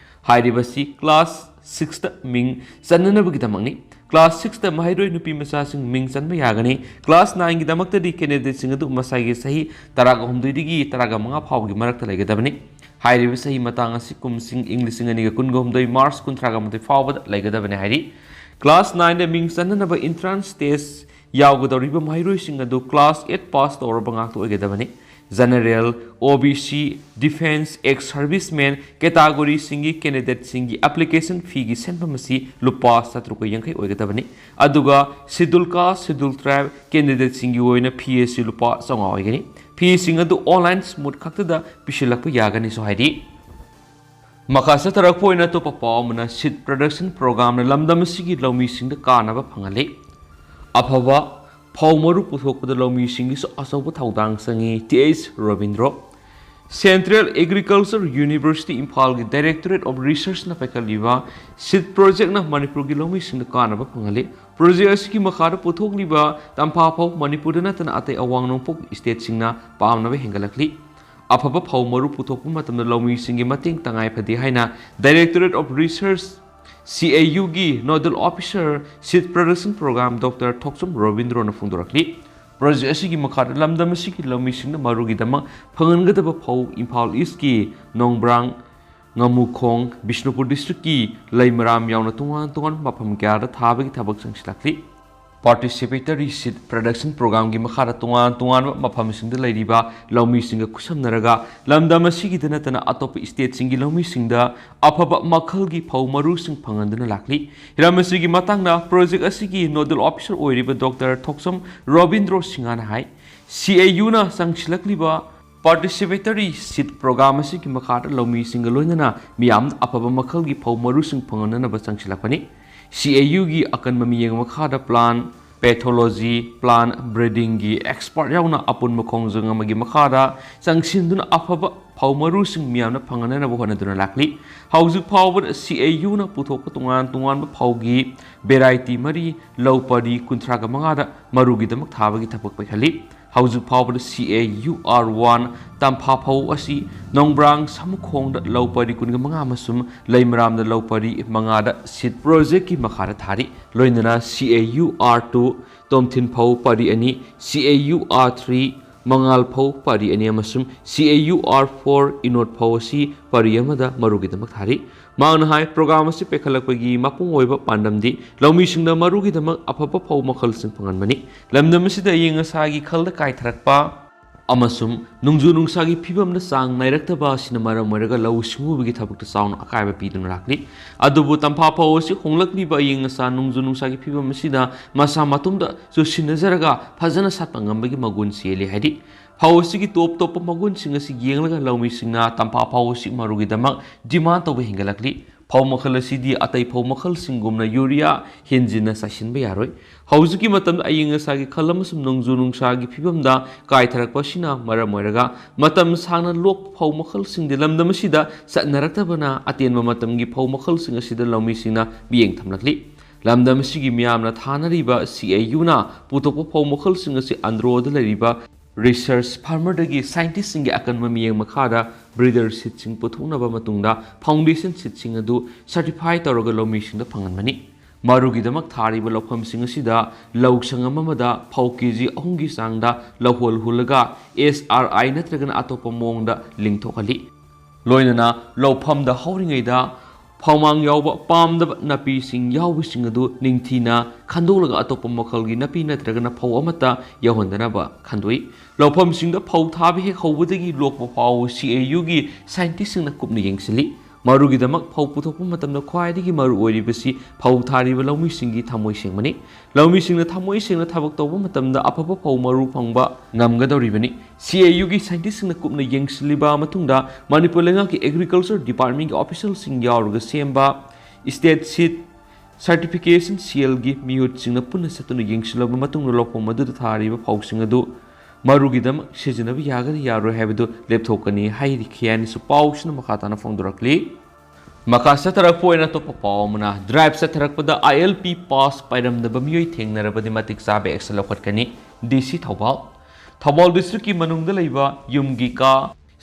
ꯍꯥꯏꯔꯤꯕꯁꯤ ꯀ꯭ꯂꯥꯁ ꯁꯤꯛꯁꯇ ꯃꯤꯡ ꯆꯟꯅꯅꯕꯒꯤꯗꯃꯛꯅꯤ꯫ ꯀ꯭ꯂꯥꯁ ꯁꯤꯛꯁꯇ ꯃꯍꯩꯔꯣꯏ ꯅꯨꯄꯤ ꯃꯆꯥꯁꯤꯡ ꯃꯤꯡ ꯆꯟꯕ ꯌꯥꯒꯅꯤ꯫ ꯀ꯭ꯂꯥꯁ ꯅꯥꯏꯟꯒꯤꯗꯃꯛꯇꯗꯤ ꯀꯦꯟꯗꯤꯗꯦꯠꯁꯤꯡ ꯑꯗꯨ ꯃꯁꯥꯒꯤ ꯆꯍꯤ ꯇꯔꯥꯒ ꯍꯨꯝꯗꯣꯏꯗꯒꯤ ꯇꯔꯥꯒ ꯃꯉꯥ ꯐꯥꯎꯕꯒꯤ ꯃꯔꯛꯇ ꯂꯩꯒꯗꯕꯅꯤ꯫ ꯍꯥꯏꯔꯤꯕ ꯆꯍꯤ ꯃꯇꯥꯡ ꯑꯁꯤ ꯀꯨꯝꯁꯤꯡ ꯏꯪ ꯂꯤꯁꯤꯡ ꯑꯅꯤꯒ ꯀꯨꯟꯒ ꯍꯨꯝꯗꯣꯏ ꯃꯥꯔꯆ ꯀꯨꯟꯊ꯭ꯔꯥꯒ ꯃꯥꯊꯣꯏ ꯐꯥꯎꯕꯗ ꯂꯩꯒꯗꯕꯅꯤ ꯍꯥꯏꯔꯤ꯫ ꯀ꯭ꯂꯥꯁ ꯅꯥꯏꯟꯗ ꯃꯤꯡ ꯆꯟꯅꯅꯕ entrance test ꯌꯥꯎꯒꯗꯧꯔꯤꯕ ꯃꯍꯩꯔꯣꯏꯁꯤꯡ ꯑꯗꯨ ꯀ꯭ꯂꯥꯁ ꯑꯩꯠ ꯄꯥꯁ ꯇꯧꯔꯕ ꯉꯥꯛꯇ ꯑꯣꯏꯒꯗꯕꯅꯤ꯫ General, O B C, defence, ex serviceman ꯀꯦꯇꯥꯒꯣꯔꯤꯁꯤꯡꯒꯤ ꯀꯦꯟꯗꯤꯗꯦꯠꯁꯤꯡꯒꯤ ꯑꯦꯄ꯭ꯂꯤꯀꯦꯁꯟ ꯐꯤꯒꯤ ꯁꯦꯟꯐꯝ ꯑꯁꯤ ꯂꯨꯄꯥ ꯆꯥꯇ꯭ꯔꯨꯛꯀ ꯌꯥꯡꯈꯩ ꯑꯣꯏꯒꯗꯕꯅꯤ꯫ ꯑꯗꯨꯒ ꯁꯦꯗꯨꯜ ꯀꯥꯁ, ꯁꯦꯗꯨꯜ ꯇ꯭ꯔꯥꯏꯕ ꯀꯦꯟꯗꯤꯗꯦꯠꯁꯤꯡꯒꯤ ꯑꯣꯏꯅ ꯐꯤ ꯑꯁꯤ ꯂꯨꯄꯥ ꯆꯥꯝꯃꯉꯥ ꯑꯣꯏꯒꯅꯤ꯫ ꯐꯤꯁꯤꯡ ꯑꯗꯨ online mode ꯈꯛꯇꯗ ꯄꯤꯁꯤꯜꯂꯛꯄ ꯌꯥꯒꯅꯤꯁꯨ ꯍꯥꯏꯔꯤ꯫ ꯃꯈꯥ ꯆꯠꯊꯔꯛꯄ ꯑꯣꯏꯅ ꯑꯇꯣꯞꯄ ꯄꯥꯎ ꯑꯃꯅ seed production programꯅ ꯂꯝꯗꯝ ꯑꯁꯤꯒꯤ ꯂꯧꯃꯤꯁꯤꯡꯗ ꯀꯥꯟꯅꯕ ꯐꯪꯍꯜꯂꯤ꯫ ꯑꯐꯕ ꯐꯧ ꯃꯔꯨ ꯄꯨꯊꯣꯛꯄꯗ ꯂꯧꯃꯤꯁꯤꯡꯒꯤꯁꯨ ꯑꯆꯧꯕ ꯊꯧꯗꯥꯡ ꯆꯪꯏ꯫ T H Robindro. Central Agriculture University ꯏꯝꯐꯥꯜꯒꯤ Directorate of Researchꯅ ꯄꯥꯏꯈꯠꯂꯤꯕ seed projectꯅ ꯃꯅꯤꯄꯨꯔꯒꯤ ꯂꯧꯃꯤꯁꯤꯡꯗ ꯀꯥꯟꯅꯕ ꯐꯪꯍꯜꯂꯤ꯫ Project ꯑꯁꯤꯒꯤ ꯃꯈꯥꯗ ꯄꯨꯊꯣꯛꯂꯤꯕ ꯇꯝꯐꯥ ꯐꯧ ꯃꯅꯤꯄꯨꯔꯗ ꯅꯠꯇꯅ ꯑꯇꯩ ꯑꯋꯥꯡ ꯅꯣꯡꯄꯣꯛ stateꯁꯤꯡꯅ ꯄꯥꯝꯅꯕ ꯍꯦꯟꯒꯠꯂꯛꯂꯤ꯫ ꯑꯐꯕ ꯐꯧ ꯃꯔꯨ ꯄꯨꯊꯣꯛꯄ ꯃꯇꯝꯗ ꯂꯧꯃꯤꯁꯤꯡꯒꯤ ꯃꯇꯦꯡ ꯇꯉꯥꯏ ꯐꯗꯦ ꯍꯥꯏꯅ Directorate of Research, C A Uꯒꯤ Nodal Officer, Seed Production Program, doctor Thokchom ꯔꯣꯕꯤꯟꯗ꯭ꯔꯣꯅ ꯐꯣꯡꯗꯣꯔꯛꯂꯤ꯫ Project ꯑꯁꯤꯒꯤ ꯃꯈꯥꯗ ꯂꯝꯗꯝ ꯑꯁꯤꯒꯤ ꯂꯧꯃꯤꯁꯤꯡꯅ ꯃꯔꯨꯒꯤꯗꯃꯛ ꯐꯪꯍꯟꯒꯗꯕ ꯐꯧ ꯏꯝꯐꯥꯜ ꯏꯁꯀꯤ ꯅꯣꯡꯕ꯭ꯔꯥꯡ, ꯉꯥꯃꯨꯈꯣꯡ, ꯕꯤꯁꯅꯨꯄꯨꯔ ꯗꯤꯁꯇ꯭ꯔꯤꯛꯀꯤ ꯂꯩꯃꯔꯥꯝ ꯌꯥꯎꯅ ꯇꯣꯉꯥꯟ ꯇꯣꯉꯥꯟꯕ ꯃꯐꯝ ꯀꯌꯥꯗ ꯊꯥꯕꯒꯤ ꯊꯕꯛ ꯆꯪꯁꯤꯜꯂꯛꯂꯤ꯫ Participatory Seed Production Programꯒꯤ ꯃꯈꯥꯗ ꯇꯣꯉꯥꯟ ꯇꯣꯉꯥꯟꯕ ꯃꯐꯝꯁꯤꯡꯗ ꯂꯩꯔꯤꯕ ꯂꯧꯃꯤꯁꯤꯡꯒ ꯈꯨꯠꯁꯝꯅꯔꯒ ꯂꯝꯗꯝ ꯑꯁꯤꯒꯤꯗ ꯅꯠꯇꯅ ꯑꯇꯣꯞꯄ stateꯁꯤꯡꯒꯤ ꯂꯧꯃꯤꯁꯤꯡꯗ ꯑꯐꯕ ꯃꯈꯜꯒꯤ ꯐꯧ ꯃꯔꯨꯁꯤꯡ ꯐꯪꯍꯟꯗꯨꯅ ꯂꯥꯛꯂꯤ꯫ ꯍꯤꯔꯝ ꯑꯁꯤꯒꯤ ꯃꯇꯥꯡꯗ project ꯑꯁꯤꯒꯤ Nodal Officer ꯑꯣꯏꯔꯤꯕ ꯗꯣꯛꯇꯔ ꯊꯣꯛꯆꯝ ꯔꯣꯕꯤꯟꯗ꯭ꯔꯣ ꯁꯤꯡꯍꯅ ꯍꯥꯏ, C A Uꯅ ꯆꯪꯁꯤꯜꯂꯛꯂꯤꯕ Participatory Seed Program ꯑꯁꯤꯒꯤ ꯃꯈꯥꯗ ꯂꯧꯃꯤꯁꯤꯡꯒ ꯂꯣꯏꯅꯅ ꯃꯤꯌꯥꯝꯗ ꯑꯐꯕ ꯃꯈꯜꯒꯤ ꯐꯧ ꯃꯔꯨꯁꯤꯡ ꯐꯪꯍꯟꯅꯅꯕ ꯆꯪꯁꯤꯜꯂꯛꯄꯅꯤ꯫ C A Uꯒꯤ ꯑꯀꯟꯕ ꯃꯤꯠꯌꯦꯡ ꯃꯈꯥꯗ plant pathology, plant breedingꯒꯤ expert ꯌꯥꯎꯅ ꯑꯄꯨꯟꯕ ꯈꯣꯡꯖꯪ ꯑꯃꯒꯤ ꯃꯈꯥꯗ ꯆꯪꯁꯤꯟꯗꯨꯅ ꯑꯐꯕ ꯐꯧ ꯃꯔꯨꯁꯤꯡ ꯃꯤꯌꯥꯝꯅ ꯐꯪꯍꯟꯅꯅꯕ ꯍꯣꯠꯅꯗꯨꯅ ꯂꯥꯛꯂꯤ꯫ ꯍꯧꯖꯤꯛ ꯐꯥꯎꯕꯗ ꯁꯤ ꯑꯦ ꯌꯨꯅ ꯄꯨꯊꯣꯛꯄ ꯇꯣꯉꯥꯟ ꯇꯣꯉꯥꯟꯕ ꯐꯧꯒꯤ ꯚꯦꯔꯥꯏꯇꯤ ꯃꯔꯤ ꯂꯧ ꯄꯔꯤ ꯀꯨꯟꯊ꯭ꯔꯥꯒ ꯃꯉꯥꯗ ꯃꯔꯨꯒꯤꯗꯃꯛ ꯊꯥꯕꯒꯤ ꯊꯕꯛ ꯄꯥꯏꯈꯠꯂꯤ꯫ ꯍꯧꯖꯤꯛ ꯐꯥꯎꯕꯗ ꯁꯤ ꯑꯦ ꯌꯨ ꯑꯥꯔ ꯋꯥꯟ ꯇꯝꯐꯥ ꯐꯧ ꯑꯁꯤ ꯅꯣꯡꯕ꯭ꯔꯥꯡ ꯁꯃꯨꯈꯣꯡꯗ ꯂꯧ ꯄꯔꯤ ꯀꯨꯟꯒ ꯃꯉꯥ ꯑꯃꯁꯨꯡ ꯂꯩꯃꯔꯥꯝꯗ ꯂꯧ ꯄꯔꯤ ꯃꯉꯥꯗ ꯁꯤꯠ ꯄ꯭ꯔꯣꯖꯦꯛꯀꯤ ꯃꯈꯥꯗ ꯊꯥꯔꯤ꯫ ꯂꯣꯏꯅꯅ ꯁꯤ ꯑꯦ ꯌꯨ ꯑꯥꯔ ꯇꯨ ꯇꯣꯝꯊꯤꯟ ꯐꯧ ꯄꯔꯤ ꯑꯅꯤ, ꯁꯤ ꯑꯦ ꯌꯨ ꯑꯥꯔ ꯊ꯭ꯔꯤ ꯃꯉꯥꯜ ꯐꯧ ꯄꯔꯤ ꯑꯅꯤ ꯑꯃꯁꯨꯡ ꯁꯤ ꯑꯦ ꯌꯨ ꯑꯥꯔ ꯐꯣꯔ ꯏꯅꯣꯠ ꯐꯧ ꯑꯁꯤ ꯄꯔꯤ ꯑꯃꯗ ꯃꯔꯨꯒꯤꯗꯃꯛ ꯊꯥꯔꯤ꯫ ꯃꯍꯥꯛꯅ ꯍꯥꯏ, ꯄ꯭ꯔꯣꯒ꯭ꯔꯥꯝ ꯑꯁꯤ ꯄꯥꯏꯈꯠꯂꯛꯄꯒꯤ ꯃꯄꯨꯡ ꯑꯣꯏꯕ ꯄꯥꯟꯗꯝꯗꯤ ꯂꯧꯃꯤꯁꯤꯡꯗ ꯃꯔꯨꯒꯤꯗꯃꯛ ꯑꯐꯕ ꯐꯧ ꯃꯈꯜꯁꯤꯡ ꯐꯪꯍꯟꯕꯅꯤ꯫ ꯂꯝꯗꯝ ꯑꯁꯤꯗ ꯑꯏꯪ ꯑꯁꯥꯒꯤ ꯈꯜꯗ ꯀꯥꯏꯊꯔꯛꯄ ꯑꯃꯁꯨꯡ ꯅꯣꯡꯖꯨ ꯅꯨꯡꯁꯥꯒꯤ ꯐꯤꯕꯝꯗ ꯆꯥꯡ ꯅꯥꯏꯔꯛꯇꯕ ꯑꯁꯤꯅ ꯃꯔꯝ ꯑꯣꯏꯔꯒ ꯂꯧꯎ ꯁꯤꯡꯎꯕꯒꯤ ꯊꯕꯛꯇ ꯆꯥꯎꯅ ꯑꯀꯥꯏꯕ ꯄꯤꯗꯨꯅ ꯂꯥꯛꯂꯤ꯫ ꯑꯗꯨꯕꯨ ꯇꯝꯐꯥ ꯐꯧ ꯑꯁꯤ ꯍꯣꯡꯂꯛꯂꯤꯕ ꯑꯏꯪ ꯑꯁꯥ, ꯅꯣꯡꯖꯨ ꯅꯨꯡꯁꯥꯒꯤ ꯐꯤꯕꯝ ꯑꯁꯤꯗ ꯃꯁꯥ ꯃꯇꯣꯝꯗ ꯆꯨꯁꯤꯟꯅꯖꯔꯒ ꯐꯖꯅ ꯁꯥꯠꯄ ꯉꯝꯕꯒꯤ ꯃꯒꯨꯟ ꯆꯦꯜꯂꯤ ꯍꯥꯏꯔꯤ꯫ ꯐꯧ ꯑꯁꯤꯒꯤ ꯇꯣꯞ ꯇꯣꯞꯄ ꯃꯒꯨꯟꯁꯤꯡ ꯑꯁꯤ ꯌꯦꯡꯂꯒ ꯂꯧꯃꯤꯁꯤꯡꯅ ꯇꯝꯐꯥ ꯐꯧ ꯑꯁꯤ ꯃꯔꯨꯒꯤꯗꯃꯛ ꯗꯤꯃꯥꯟ ꯇꯧꯕ ꯍꯦꯟꯒꯠꯂꯛꯂꯤ꯫ ꯐꯧ ꯃꯈꯜ ꯑꯁꯤꯗꯤ ꯑꯇꯩ ꯐꯧ ꯃꯈꯜꯁꯤꯡꯒꯨꯝꯅ ꯌꯨꯔꯤꯌꯥ ꯍꯦꯟꯖꯤꯟꯅ ꯆꯥꯏꯁꯤꯟꯕ ꯌꯥꯔꯣꯏ꯫ ꯍꯧꯖꯤꯛꯀꯤ ꯃꯇꯝꯗ ꯑꯏꯪ ꯑꯁꯥꯒꯤ ꯈꯜ ꯑꯃꯁꯨꯡ ꯅꯣꯡꯖꯨ ꯅꯨꯡꯁꯥꯒꯤ ꯐꯤꯕꯝꯗ ꯀꯥꯏꯊꯔꯛꯄ ꯑꯁꯤꯅ ꯃꯔꯝ ꯑꯣꯏꯔꯒ ꯃꯇꯝ ꯁꯥꯡꯅ ꯂꯣꯛꯄ ꯐꯧ ꯃꯈꯜꯁꯤꯡꯗꯤ ꯂꯝꯗꯝ ꯑꯁꯤꯗ ꯆꯠꯅꯔꯛꯇꯕꯅ ꯑꯇꯦꯟꯕ ꯃꯇꯝꯒꯤ ꯐꯧ ꯃꯈꯜꯁꯤꯡ ꯑꯁꯤꯗ ꯂꯧꯃꯤꯁꯤꯡꯅ ꯃꯤꯠꯌꯦꯡ ꯊꯝꯂꯛꯂꯤ꯫ ꯂꯝꯗꯝ ꯑꯁꯤꯒꯤ ꯃꯤꯌꯥꯝꯅ ꯊꯥꯅꯔꯤꯕ ꯁꯤ ꯑꯦ ꯌꯨꯅ ꯄꯨꯊꯣꯛꯄ ꯐꯧ ꯃꯈꯜꯁꯤꯡ ꯑꯁꯤ ꯑꯟꯗ꯭ꯔꯣꯗ ꯂꯩꯔꯤꯕ ꯔꯤꯁꯔꯆ ꯐꯥꯔꯃꯔꯗꯒꯤ ꯁꯥꯏꯟꯇꯤꯁꯁꯤꯡꯒꯤ ꯑꯀꯟꯕ ꯃꯤꯠꯌꯦꯡ ꯃꯈꯥꯗ ꯕ꯭ꯔꯤꯗꯔ ꯁꯤꯠꯁꯤꯡ ꯄꯨꯊꯣꯛꯅꯕ ꯃꯇꯨꯡꯗ ꯐꯥꯎꯟꯗꯦꯁꯟ ꯁꯤꯠꯁꯤꯡ ꯑꯗꯨ ꯁꯔꯇꯤꯐꯥꯏ ꯇꯧꯔꯒ ꯂꯧꯃꯤꯁꯤꯡꯗ ꯐꯪꯍꯟꯕꯅꯤ꯫ ꯃꯔꯨꯒꯤꯗꯃꯛ ꯊꯥꯔꯤꯕ ꯂꯧꯐꯝꯁꯤꯡ ꯑꯁꯤꯗ ꯂꯧ ꯁꯪꯉꯝ ꯑꯃꯗ ꯐꯧ ꯀꯦ ꯖꯤ ꯑꯍꯨꯝꯒꯤ ꯆꯥꯡꯗ ꯂꯧꯍꯣꯜ ꯍꯨꯜꯂꯒ ꯑꯦꯁ ꯑꯥꯔ ꯑꯥꯏ ꯅꯠꯇ꯭ꯔꯒꯅ ꯑꯇꯣꯞꯄ ꯃꯑꯣꯡꯗ ꯂꯤꯡꯊꯣꯛꯍꯜꯂꯤ꯫ ꯂꯣꯏꯅꯅ ꯂꯧꯐꯝꯗ ꯍꯧꯔꯤꯉꯩꯗ ꯐꯧꯃꯥꯡ ꯌꯥꯎꯕ ꯄꯥꯝꯗꯕ ꯅꯥꯄꯤꯁꯤꯡ ꯌꯥꯎꯕꯁꯤꯡ ꯑꯗꯨ ꯅꯤꯡꯊꯤꯅ ꯈꯟꯗꯣꯛꯂꯒ ꯑꯇꯣꯞꯄ ꯃꯈꯜꯒꯤ ꯅꯥꯄꯤ ꯅꯠꯇ꯭ꯔꯒꯅ ꯐꯧ ꯑꯃꯠꯇ ꯌꯥꯎꯍꯟꯗꯅꯕ ꯈꯟꯗꯣꯛꯏ꯫ ꯂꯧꯐꯝꯁꯤꯡꯗ ꯐꯧ ꯊꯥꯕ ꯍꯦꯛ ꯍꯧꯕꯗꯒꯤ ꯂꯣꯛꯄ ꯐꯥꯎꯕ ꯁꯤ ꯑꯦ ꯌꯨꯒꯤ ꯁꯥꯏꯟꯇꯤꯁꯁꯤꯡꯅ ꯀꯨꯞꯅ ꯌꯦꯡꯁꯤꯜꯂꯤ꯫ ꯃꯔꯨꯒꯤꯗꯃꯛ ꯐꯧ ꯄꯨꯊꯣꯛꯄ ꯃꯇꯝꯗ ꯈ꯭ꯋꯥꯏꯗꯒꯤ ꯃꯔꯨ ꯑꯣꯏꯔꯤꯕꯁꯤ ꯐꯧ ꯊꯥꯔꯤꯕ ꯂꯧꯃꯤꯁꯤꯡꯒꯤ ꯊꯃꯣꯏ ꯁꯦꯡꯕꯅꯤ꯫ ꯂꯧꯃꯤꯁꯤꯡꯅ ꯊꯃꯣꯏ ꯁꯦꯡꯅ ꯊꯕꯛ ꯇꯧꯕ ꯃꯇꯝꯗ ꯑꯐꯕ ꯐꯧ ꯃꯔꯨ ꯐꯪꯕ ꯉꯝꯒꯗꯧꯔꯤꯕꯅꯤ꯫ ꯁꯤ ꯑꯦ ꯌꯨꯒꯤ ꯁꯥꯏꯟꯇꯤꯁꯁꯤꯡꯅ ꯀꯨꯞꯅ ꯌꯦꯡꯁꯤꯜꯂꯤꯕ ꯃꯇꯨꯡꯗ ꯃꯅꯤꯄꯨꯔ ꯂꯩꯉꯥꯛꯀꯤ ꯑꯦꯒ꯭ꯔꯤꯀꯜꯆꯔ ꯗꯤꯄꯥꯔꯠꯃꯦꯟꯒꯤ ꯑꯣꯐꯤꯁꯤꯌꯦꯜꯁꯤꯡ ꯌꯥꯎꯔꯒ ꯁꯦꯝꯕ ꯁ꯭ꯇꯦꯠ ꯁꯤꯠ ꯁꯔꯇꯤꯐꯤꯀꯦꯁꯟ ꯁꯦꯜꯒꯤ ꯃꯤꯍꯨꯠꯁꯤꯡꯅ ꯄꯨꯟꯅ ꯆꯠꯇꯨꯅ ꯌꯦꯡꯁꯤꯜꯂꯕ ꯃꯇꯨꯡꯗ ꯂꯧꯐꯝ ꯑꯗꯨꯗ ꯊꯥꯔꯤꯕ ꯐꯧꯁꯤꯡ ꯑꯗꯨ ꯃꯔꯨꯒꯤꯗꯃꯛ ꯁꯤꯖꯤꯟꯅꯕ ꯌꯥꯒꯅꯤ ꯌꯥꯔꯣꯏ ꯍꯥꯏꯕꯗꯨ ꯂꯦꯞꯊꯣꯛꯀꯅꯤ ꯍꯥꯏꯔꯤ ꯈꯦꯌꯥꯅꯤꯁꯨ ꯄꯥꯎꯁꯤꯅ ꯃꯈꯥ ꯇꯥꯅ ꯐꯣꯡꯗꯣꯔꯛꯂꯤ꯫ ꯃꯈꯥ ꯆꯠꯊꯔꯛꯄ ꯑꯣꯏꯅ ꯑꯇꯣꯞꯄ ꯄꯥꯎ ꯑꯃꯅ, ꯗ꯭ꯔꯥꯏꯚ ꯆꯠꯊꯔꯛꯄꯗ ILP ꯄꯥꯁ ꯄꯥꯏꯔꯝꯗꯕ ꯃꯤꯑꯣꯏ ꯊꯦꯡꯅꯔꯕꯗꯤ ꯃꯇꯤꯛ ꯆꯥꯕ ꯑꯦꯛꯁꯟ ꯂꯧꯈꯠꯀꯅꯤ꯫ DC ꯊꯧꯕꯥꯜ꯫ ꯊꯧꯕꯥꯜ ꯗꯤꯁꯇ꯭ꯔꯤꯛꯀꯤ ꯃꯅꯨꯡꯗ ꯂꯩꯕ ꯌꯨꯝꯒꯤ ꯀꯥ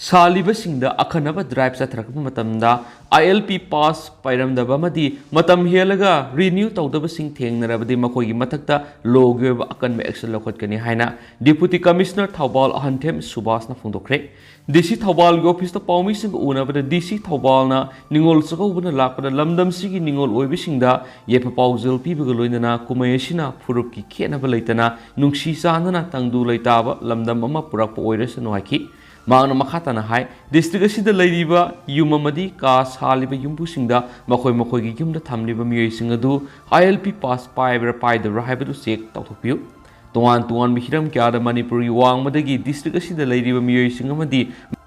ꯁꯥꯜꯂꯤꯕꯁꯤꯡꯗ ꯑꯈꯟꯅꯕ ꯗ꯭ꯔꯥꯏꯚ ꯆꯠꯊꯔꯛꯄ ꯃꯇꯝꯗ ILP ꯄꯥꯁ ꯄꯥꯏꯔꯝꯗꯕ ꯑꯃꯗꯤ ꯃꯇꯝ ꯍꯦꯜꯂꯒ ꯔꯤꯅ꯭ꯌꯨ ꯇꯧꯗꯕꯁꯤꯡ ꯊꯦꯡꯅꯔꯕꯗꯤ ꯃꯈꯣꯏꯒꯤ ꯃꯊꯛꯇ ꯂꯣꯒꯤ ꯑꯣꯏꯕ ꯑꯀꯟꯕ ꯑꯦꯛꯁꯟ ꯂꯧꯈꯠꯀꯅꯤ ꯍꯥꯏꯅ ꯗꯤꯄꯨꯇꯤ ꯀꯃꯤꯁꯅꯔ ꯊꯧꯕꯥꯜ ꯑꯍꯟꯊꯦꯝ ꯁꯨꯕꯥꯁꯅ ꯐꯣꯡꯗꯣꯛꯈ꯭ꯔꯦ꯫ DC ꯊꯧꯕꯥꯜꯒꯤ ꯑꯣꯐꯤꯁꯇ ꯄꯥꯎꯃꯤꯁꯤꯡꯒ ꯎꯅꯕꯗ DC ꯊꯧꯕꯥꯜꯅ ꯅꯤꯉꯣꯜ ꯆꯥꯛꯀꯧꯕꯅ ꯂꯥꯛꯄꯗ ꯂꯝꯗꯝꯁꯤꯒꯤ ꯅꯤꯉꯣꯜ ꯑꯣꯏꯕꯁꯤꯡꯗ ꯌꯥꯏꯐ ꯄꯥꯎꯖꯦꯜ ꯄꯤꯕꯒ ꯂꯣꯏꯅꯅ ꯀꯨꯝꯍꯩ ꯑꯁꯤꯅ ꯐꯨꯔꯨꯞꯀꯤ ꯈꯦꯠꯅꯕ ꯂꯩꯇꯅ ꯅꯨꯡꯁꯤ ꯆꯥꯟꯅꯅ ꯇꯪꯗꯨ ꯂꯩꯇꯥꯕ ꯂꯝꯗꯝ ꯑꯃ ꯄꯨꯔꯛꯄ ꯑꯣꯏꯔꯁꯅꯨ ꯍꯥꯏꯈꯤ꯫ ꯃꯍꯥꯛꯅ ꯃꯈꯥ ꯇꯥꯅ ꯍꯥꯏ, ꯗꯤꯁꯇ꯭ꯔꯤꯛ ꯑꯁꯤꯗ ꯂꯩꯔꯤꯕ ꯌꯨꯝ ꯑꯃꯗꯤ ꯀꯥ ꯁꯥꯜꯂꯤꯕ ꯌꯨꯝꯕꯨꯁꯤꯡꯗ ꯃꯈꯣꯏ ꯃꯈꯣꯏꯒꯤ ꯌꯨꯝꯗ ꯊꯝꯂꯤꯕ ꯃꯤꯑꯣꯏꯁꯤꯡ ꯑꯗꯨ ILP ꯄꯥꯁ ꯄꯥꯏꯕ꯭ꯔꯥ ꯄꯥꯏꯗꯕ꯭ꯔꯥ ꯍꯥꯏꯕꯗꯨ ꯆꯦꯛ ꯇꯧꯊꯣꯛꯄꯤꯌꯨ꯫ ꯇꯣꯉꯥꯟ ꯇꯣꯉꯥꯟꯕ ꯍꯤꯔꯝ ꯀꯌꯥꯗ ꯃꯅꯤꯄꯨꯔꯒꯤ ꯋꯥꯡꯃꯗꯒꯤ ꯗꯤꯁꯇ꯭ꯔꯤꯛ ꯑꯁꯤꯗ ꯂꯩꯔꯤꯕ ꯃꯤꯑꯣꯏꯁꯤꯡ ꯑꯃꯗꯤ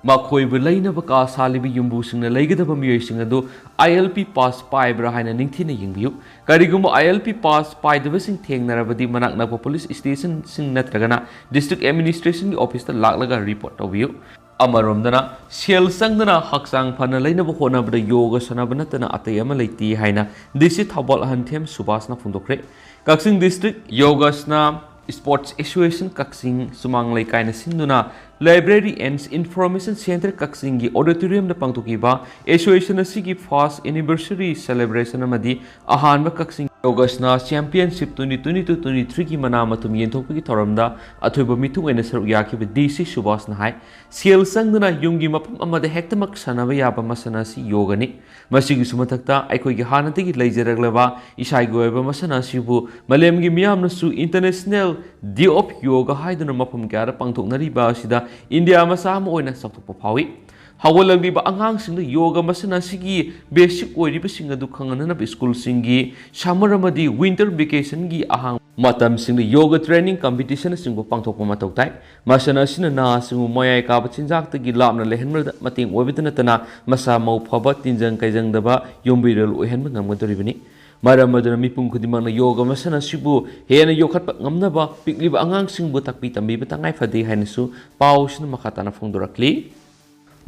ꯃꯈꯣꯏꯕꯨ ꯂꯩꯅꯕ ꯀꯥ ꯁꯥꯜꯂꯤꯕ ꯌꯨꯝꯕꯨꯁꯤꯡꯅ ꯂꯩꯒꯗꯕ ꯃꯤꯑꯣꯏꯁꯤꯡ ꯑꯗꯨ ILP ꯄꯥꯁ ꯄꯥꯏꯕ꯭ꯔꯥ ꯍꯥꯏꯅ ꯅꯤꯡꯊꯤꯅ ꯌꯦꯡꯕꯤꯌꯨ꯫ ꯀꯔꯤꯒꯨꯝꯕ ILP ꯄꯥꯁ ꯄꯥꯏꯗꯕꯁꯤꯡ ꯊꯦꯡꯅꯔꯕꯗꯤ ꯃꯅꯥꯛ ꯅꯛꯄ ꯄꯨꯂꯤꯁ ꯁ꯭ꯇꯦꯁꯟꯁꯤꯡ ꯅꯠꯇ꯭ꯔꯒꯅ ꯗꯤꯁꯇ꯭ꯔꯤꯛ ꯑꯦꯗꯃꯤꯅꯤꯁꯇ꯭ꯔꯦꯁꯟꯒꯤ ꯑꯣꯐꯤꯁꯇ ꯂꯥꯛꯂꯒ ꯔꯤꯄꯣꯔꯠ ꯇꯧꯕꯤꯌꯨ꯫ ꯑꯃꯔꯣꯝꯗꯅ, ꯁꯦꯜ ꯆꯪꯗꯅ ꯍꯛꯆꯥꯡ ꯐꯅ ꯂꯩꯅꯕ ꯍꯣꯠꯅꯕꯗ ꯌꯣꯒ ꯁꯥꯟꯅꯕ ꯅꯠꯇꯅ ꯑꯇꯩ ꯑꯃ ꯂꯩꯇꯦ ꯍꯥꯏꯅ DC ꯊꯧꯕꯥꯜ ꯑꯍꯟꯊꯦꯝ ꯁꯨꯕꯥꯁꯅ ꯐꯣꯡꯗꯣꯛꯈ꯭ꯔꯦ꯫ ꯀꯛꯆꯤꯡ ꯗꯤꯁꯇ꯭ꯔꯤꯛ ꯌꯣꯒꯥꯁꯅꯥ ꯁ꯭ꯄꯣꯔꯠꯁ ꯑꯦꯁꯣꯁꯤꯌꯦꯁꯟ ꯀꯛꯆꯤꯡ ꯁꯨꯃꯥꯡ ꯂꯩꯀꯥꯏꯅ ꯁꯤꯟꯗꯨꯅ Library and Information Centre ꯀꯛꯆꯤꯡꯒꯤ ꯑꯣꯗꯤꯇꯣꯔꯤꯌꯝꯗ ꯄꯥꯡꯊꯣꯛꯈꯤꯕ ꯑꯦꯁꯣꯁꯤꯌꯦꯁꯟ ꯑꯁꯤꯒꯤ ꯐꯥꯔꯁ ꯑꯦꯅꯤꯚꯔꯁꯔꯤ ꯁꯦꯂꯦꯕ꯭ꯔꯦꯁꯟ ꯑꯃꯗꯤ ꯑꯍꯥꯟꯕ ꯀꯛꯆꯤꯡ ꯌꯣꯒꯥꯁꯅꯥ ꯆꯦꯝꯄꯤꯌꯟꯁꯤꯞ twenty twenty-two twenty-three ꯒꯤ ꯃꯅꯥ ꯃꯊꯨꯝ ꯌꯦꯟꯊꯣꯛꯄꯒꯤ ꯊꯧꯔꯝꯗ ꯑꯊꯣꯏꯕ ꯃꯤꯊꯨꯡ ꯑꯣꯏꯅ ꯁꯔꯨꯛ ꯌꯥꯈꯤꯕ DC ꯁꯨꯕꯥꯁꯅ ꯍꯥꯏ, ꯁꯦꯜ ꯆꯪꯗꯅ ꯌꯨꯝꯒꯤ ꯃꯐꯝ ꯑꯃꯗ ꯍꯦꯛꯇꯃꯛ ꯁꯥꯟꯅꯕ ꯌꯥꯕ ꯃꯁꯥꯟꯅ ꯑꯁꯤ ꯌꯣꯒꯅꯤ꯫ ꯃꯁꯤꯒꯤꯁꯨ ꯃꯊꯛꯇ ꯑꯩꯈꯣꯏꯒꯤ ꯍꯥꯟꯅꯗꯒꯤ ꯂꯩꯖꯔꯛꯂꯕ ꯏꯁꯥꯒꯤ ꯑꯣꯏꯕ ꯃꯁꯥꯟꯅ ꯑꯁꯤꯕꯨ ꯃꯥꯂꯦꯝꯒꯤ ꯃꯤꯌꯥꯝꯅꯁꯨ International Day of Yoga ꯍꯥꯏꯗꯨꯅ ꯃꯐꯝ ꯀꯌꯥꯗ ꯄꯥꯡꯊꯣꯛꯅꯔꯤꯕ ꯑꯁꯤꯗ ꯏꯟꯗꯤꯌꯥ ꯃꯆꯥ ꯑꯃ ꯑꯣꯏꯅ ꯆꯥꯎꯊꯣꯛꯄ ꯐꯥꯎꯏ꯫ ꯍꯧꯒꯠꯂꯛꯂꯤꯕ ꯑꯉꯥꯡꯁꯤꯡꯗ ꯌꯣꯒ ꯃꯁꯥꯟꯅ ꯑꯁꯤꯒꯤ ꯕꯦꯁꯤꯛ ꯑꯣꯏꯔꯤꯕꯁꯤꯡ ꯑꯗꯨ ꯈꯪꯍꯟꯅꯅꯕ ꯁ꯭ꯀꯨꯜꯁꯤꯡꯒꯤ ꯁꯝꯃꯔ ꯑꯃꯗꯤ ꯋꯤꯟꯇꯔ ꯚꯦꯀꯦꯁꯟꯒꯤ ꯑꯍꯥꯡꯕ ꯃꯇꯝꯁꯤꯡꯗ ꯌꯣꯒ ꯇ꯭ꯔꯦꯅꯤꯡ ꯀꯝꯄꯤꯇꯤꯁꯟꯅꯆꯤꯡꯕ ꯄꯥꯡꯊꯣꯛꯄ ꯃꯊꯧ ꯇꯥꯏ꯫ ꯃꯁꯥꯟꯅ ꯑꯁꯤꯅ ꯅꯍꯥꯁꯤꯡꯕꯨ ꯃꯌꯥꯏ ꯀꯥꯕ ꯆꯤꯟꯖꯥꯛꯇꯒꯤ ꯂꯥꯞꯅ ꯂꯩꯍꯟꯕꯗ ꯃꯇꯦꯡ ꯑꯣꯏꯕꯇ ꯅꯠꯇꯅ ꯃꯁꯥ ꯃꯎ ꯐꯕ, ꯇꯤꯟꯖꯪ ꯀꯩꯖꯪꯗꯕ ꯌꯨꯝꯕꯤꯔꯦꯜ ꯑꯣꯏꯍꯟꯕ ꯉꯝꯒꯗꯧꯔꯤꯕꯅꯤ꯫ ꯃꯔꯝ ꯑꯗꯨꯅ ꯃꯤꯄꯨꯝ ꯈꯨꯗꯤꯡꯃꯛꯅ ꯌꯣꯒ ꯃꯁꯥꯟꯅ ꯑꯁꯤꯕꯨ ꯍꯦꯟꯅ ꯌꯣꯛꯈꯠꯄ ꯉꯝꯅꯕ ꯄꯤꯛꯂꯤꯕ ꯑꯉꯥꯡꯁꯤꯡꯕꯨ ꯇꯥꯛꯄꯤ ꯇꯝꯕꯤꯕ ꯇꯉꯥꯏ ꯐꯗꯦ ꯍꯥꯏꯅꯁꯨ ꯄꯥꯎꯁꯤꯅ ꯃꯈꯥ ꯇꯥꯅ ꯐꯣꯡꯗꯣꯔꯛꯂꯤ꯫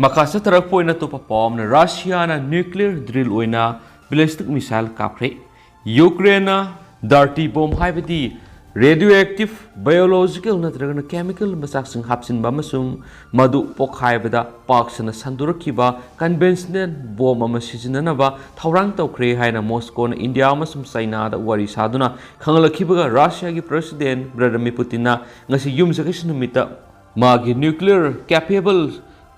ꯃꯈꯥ ꯆꯠꯊꯔꯛꯄ ꯑꯣꯏꯅ ꯑꯇꯣꯞꯄ ꯄꯥꯎ ꯑꯃꯅ ꯔꯁꯤꯌꯥꯅ nuclear drill ꯑꯣꯏꯅ ballistic missile ꯀꯥꯞꯈ꯭ꯔꯦ꯫ ꯌꯨꯀ꯭ꯔꯦꯟꯅ dirty bomb ꯍꯥꯏꯕꯗꯤ radioactive, biological ꯅꯠꯇ꯭ꯔꯒꯅ chemical ꯃꯆꯥꯛꯁꯤꯡ ꯍꯥꯞꯆꯤꯟꯕ ꯑꯃꯁꯨꯡ ꯃꯗꯨ ꯄꯣꯈꯥꯏꯕꯗ ꯄꯥꯛ ꯁꯟꯅ ꯁꯟꯗꯣꯔꯛꯈꯤꯕ conventional bomb ꯑꯃ ꯁꯤꯖꯤꯟꯅꯅꯕ ꯊꯧꯔꯥꯡ ꯇꯧꯈ꯭ꯔꯦ ꯍꯥꯏꯅ ꯃꯣꯁꯀꯣꯅ ꯏꯟꯗꯤꯌꯥ ꯑꯃꯁꯨꯡ ꯆꯥꯏꯅꯥꯗ ꯋꯥꯔꯤ ꯁꯥꯗꯨꯅ ꯈꯪꯍꯜꯂꯛꯈꯤꯕꯒ ꯔꯁꯤꯌꯥꯒꯤ President Vladimir Putinꯅ ꯉꯁꯤ ꯌꯨꯝꯁꯀꯩꯁ ꯅꯨꯃꯤꯠꯇ ꯃꯥꯒꯤ nuclear capable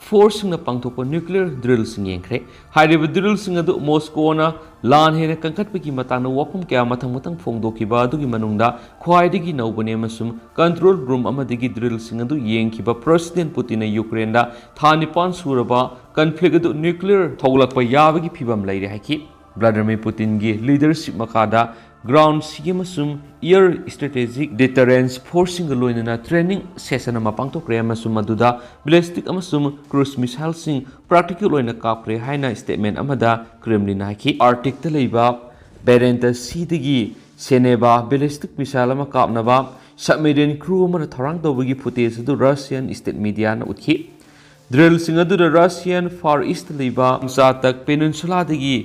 forceꯁꯤꯡꯅ ꯄꯥꯡꯊꯣꯛꯄ nuclear drillꯁꯤꯡ ꯌꯦꯡꯈ꯭ꯔꯦ꯫ ꯍꯥꯏꯔꯤꯕ drillꯁꯤꯡ ꯑꯗꯨ ꯃꯣꯁꯀꯣꯅ ꯂꯥꯟ ꯍꯦꯟꯅ ꯀꯟꯈꯠꯄꯒꯤ ꯃꯇꯥꯡꯗ ꯋꯥꯐꯝ ꯀꯌꯥ ꯃꯊꯪ ꯃꯊꯪ ꯐꯣꯡꯗꯣꯛꯈꯤꯕ ꯑꯗꯨꯒꯤ ꯃꯅꯨꯡꯗ ꯈ꯭ꯋꯥꯏꯗꯒꯤ ꯅꯧꯕꯅꯤ ꯑꯃꯁꯨꯡ control room ꯑꯃꯗꯒꯤ drillꯁꯤꯡ ꯑꯗꯨ ꯌꯦꯡꯈꯤꯕ President Putinꯅ ꯌꯨꯀ꯭ꯔꯦꯟꯗ ꯊꯥ ꯅꯤꯄꯥꯟ ꯁꯨꯔꯕ conflict ꯑꯗꯨ nuclear ꯊꯣꯛꯂꯛꯄ ꯌꯥꯕꯒꯤ ꯐꯤꯚꯝ ꯂꯩꯔꯦ ꯍꯥꯏꯈꯤ꯫ Vladimir Putinꯒꯤ leadership ꯃꯈꯥꯗ ground, sea ꯑꯃꯁꯨꯡ air strategic deterrence forceꯁꯤꯡꯒ ꯂꯣꯏꯅꯅ training session ꯑꯃ ꯄꯥꯡꯊꯣꯛꯈ꯭ꯔꯦ ꯑꯃꯁꯨꯡ ꯃꯗꯨꯗ ballistic ꯑꯃꯁꯨꯡ cruise missileꯁꯤꯡ practical ꯑꯣꯏꯅ ꯀꯥꯞꯈ꯭ꯔꯦ ꯍꯥꯏꯅ statement ꯑꯃꯗ Kremlinꯅ ꯍꯥꯏꯈꯤ꯫ Arcticꯇ ꯂꯩꯕ Barents Seaꯗꯒꯤ Seneva ballistic missile ꯑꯃ ꯀꯥꯞꯅꯕ submarine crew ꯑꯃꯅ ꯊꯧꯔꯥꯡ ꯇꯧꯕꯒꯤ footage ꯑꯗꯨ Russian state mediaꯅ ꯎꯠꯈꯤ꯫ Drillꯁꯤꯡ ꯑꯗꯨꯗ Russian Far East ꯂꯩꯕ Kamchatka Peninsulaꯗꯒꯤ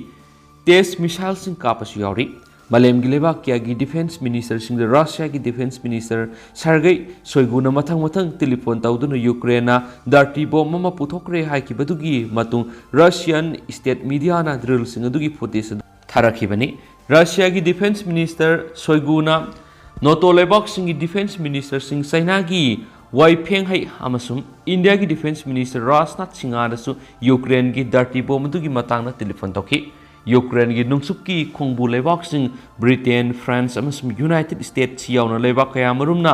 test missileꯁꯤꯡ ꯀꯥꯞꯄꯁꯨ ꯌꯥꯎꯔꯤ꯫ ꯃꯥꯂꯦꯝꯒꯤ ꯂꯩꯕꯥꯛ ꯀꯌꯥꯒꯤ defence ministerꯁꯤꯡꯗ Russiaꯒꯤ defence minister Sergei Shoiguꯅ ꯃꯊꯪ ꯃꯊꯪ telephone ꯇꯧꯗꯨꯅ ꯌꯨꯀ꯭ꯔꯦꯟꯅ dirty bomb ꯑꯃ ꯄꯨꯊꯣꯛꯈ꯭ꯔꯦ ꯍꯥꯏꯈꯤꯕꯗꯨꯒꯤ ꯃꯇꯨꯡ Russian state mediaꯅ drillꯁꯤꯡ ꯑꯗꯨꯒꯤ footage ꯑꯗꯨ ꯊꯥꯔꯛꯈꯤꯕꯅꯤ꯫ Russiaꯒꯤ defence minister Shoiguꯅ NATO ꯂꯩꯕꯥꯛꯁꯤꯡꯒꯤ defence ministerꯁꯤꯡ ꯆꯥꯏꯅꯥꯒꯤ Wei Fenghe ꯑꯃꯁꯨꯡ ꯏꯟꯗꯤꯌꯥꯒꯤ defence minister Rajnath Singhꯗꯁꯨ ꯌꯨꯀ꯭ꯔꯦꯟꯒꯤ dirty bomb ꯑꯗꯨꯒꯤ ꯃꯇꯥꯡꯗ telephone ꯇꯧꯈꯤ꯫ ꯌꯨꯀ꯭ꯔꯦꯟꯒꯤ ꯅꯨꯡꯆꯨꯞꯀꯤ ꯈꯣꯡꯕꯨ ꯂꯩꯕꯥꯛꯁꯤꯡ Britain, France ꯑꯃꯁꯨꯡ United States ꯌꯥꯎꯅ ꯂꯩꯕꯥꯛ ꯀꯌꯥ ꯃꯔꯨꯝꯅ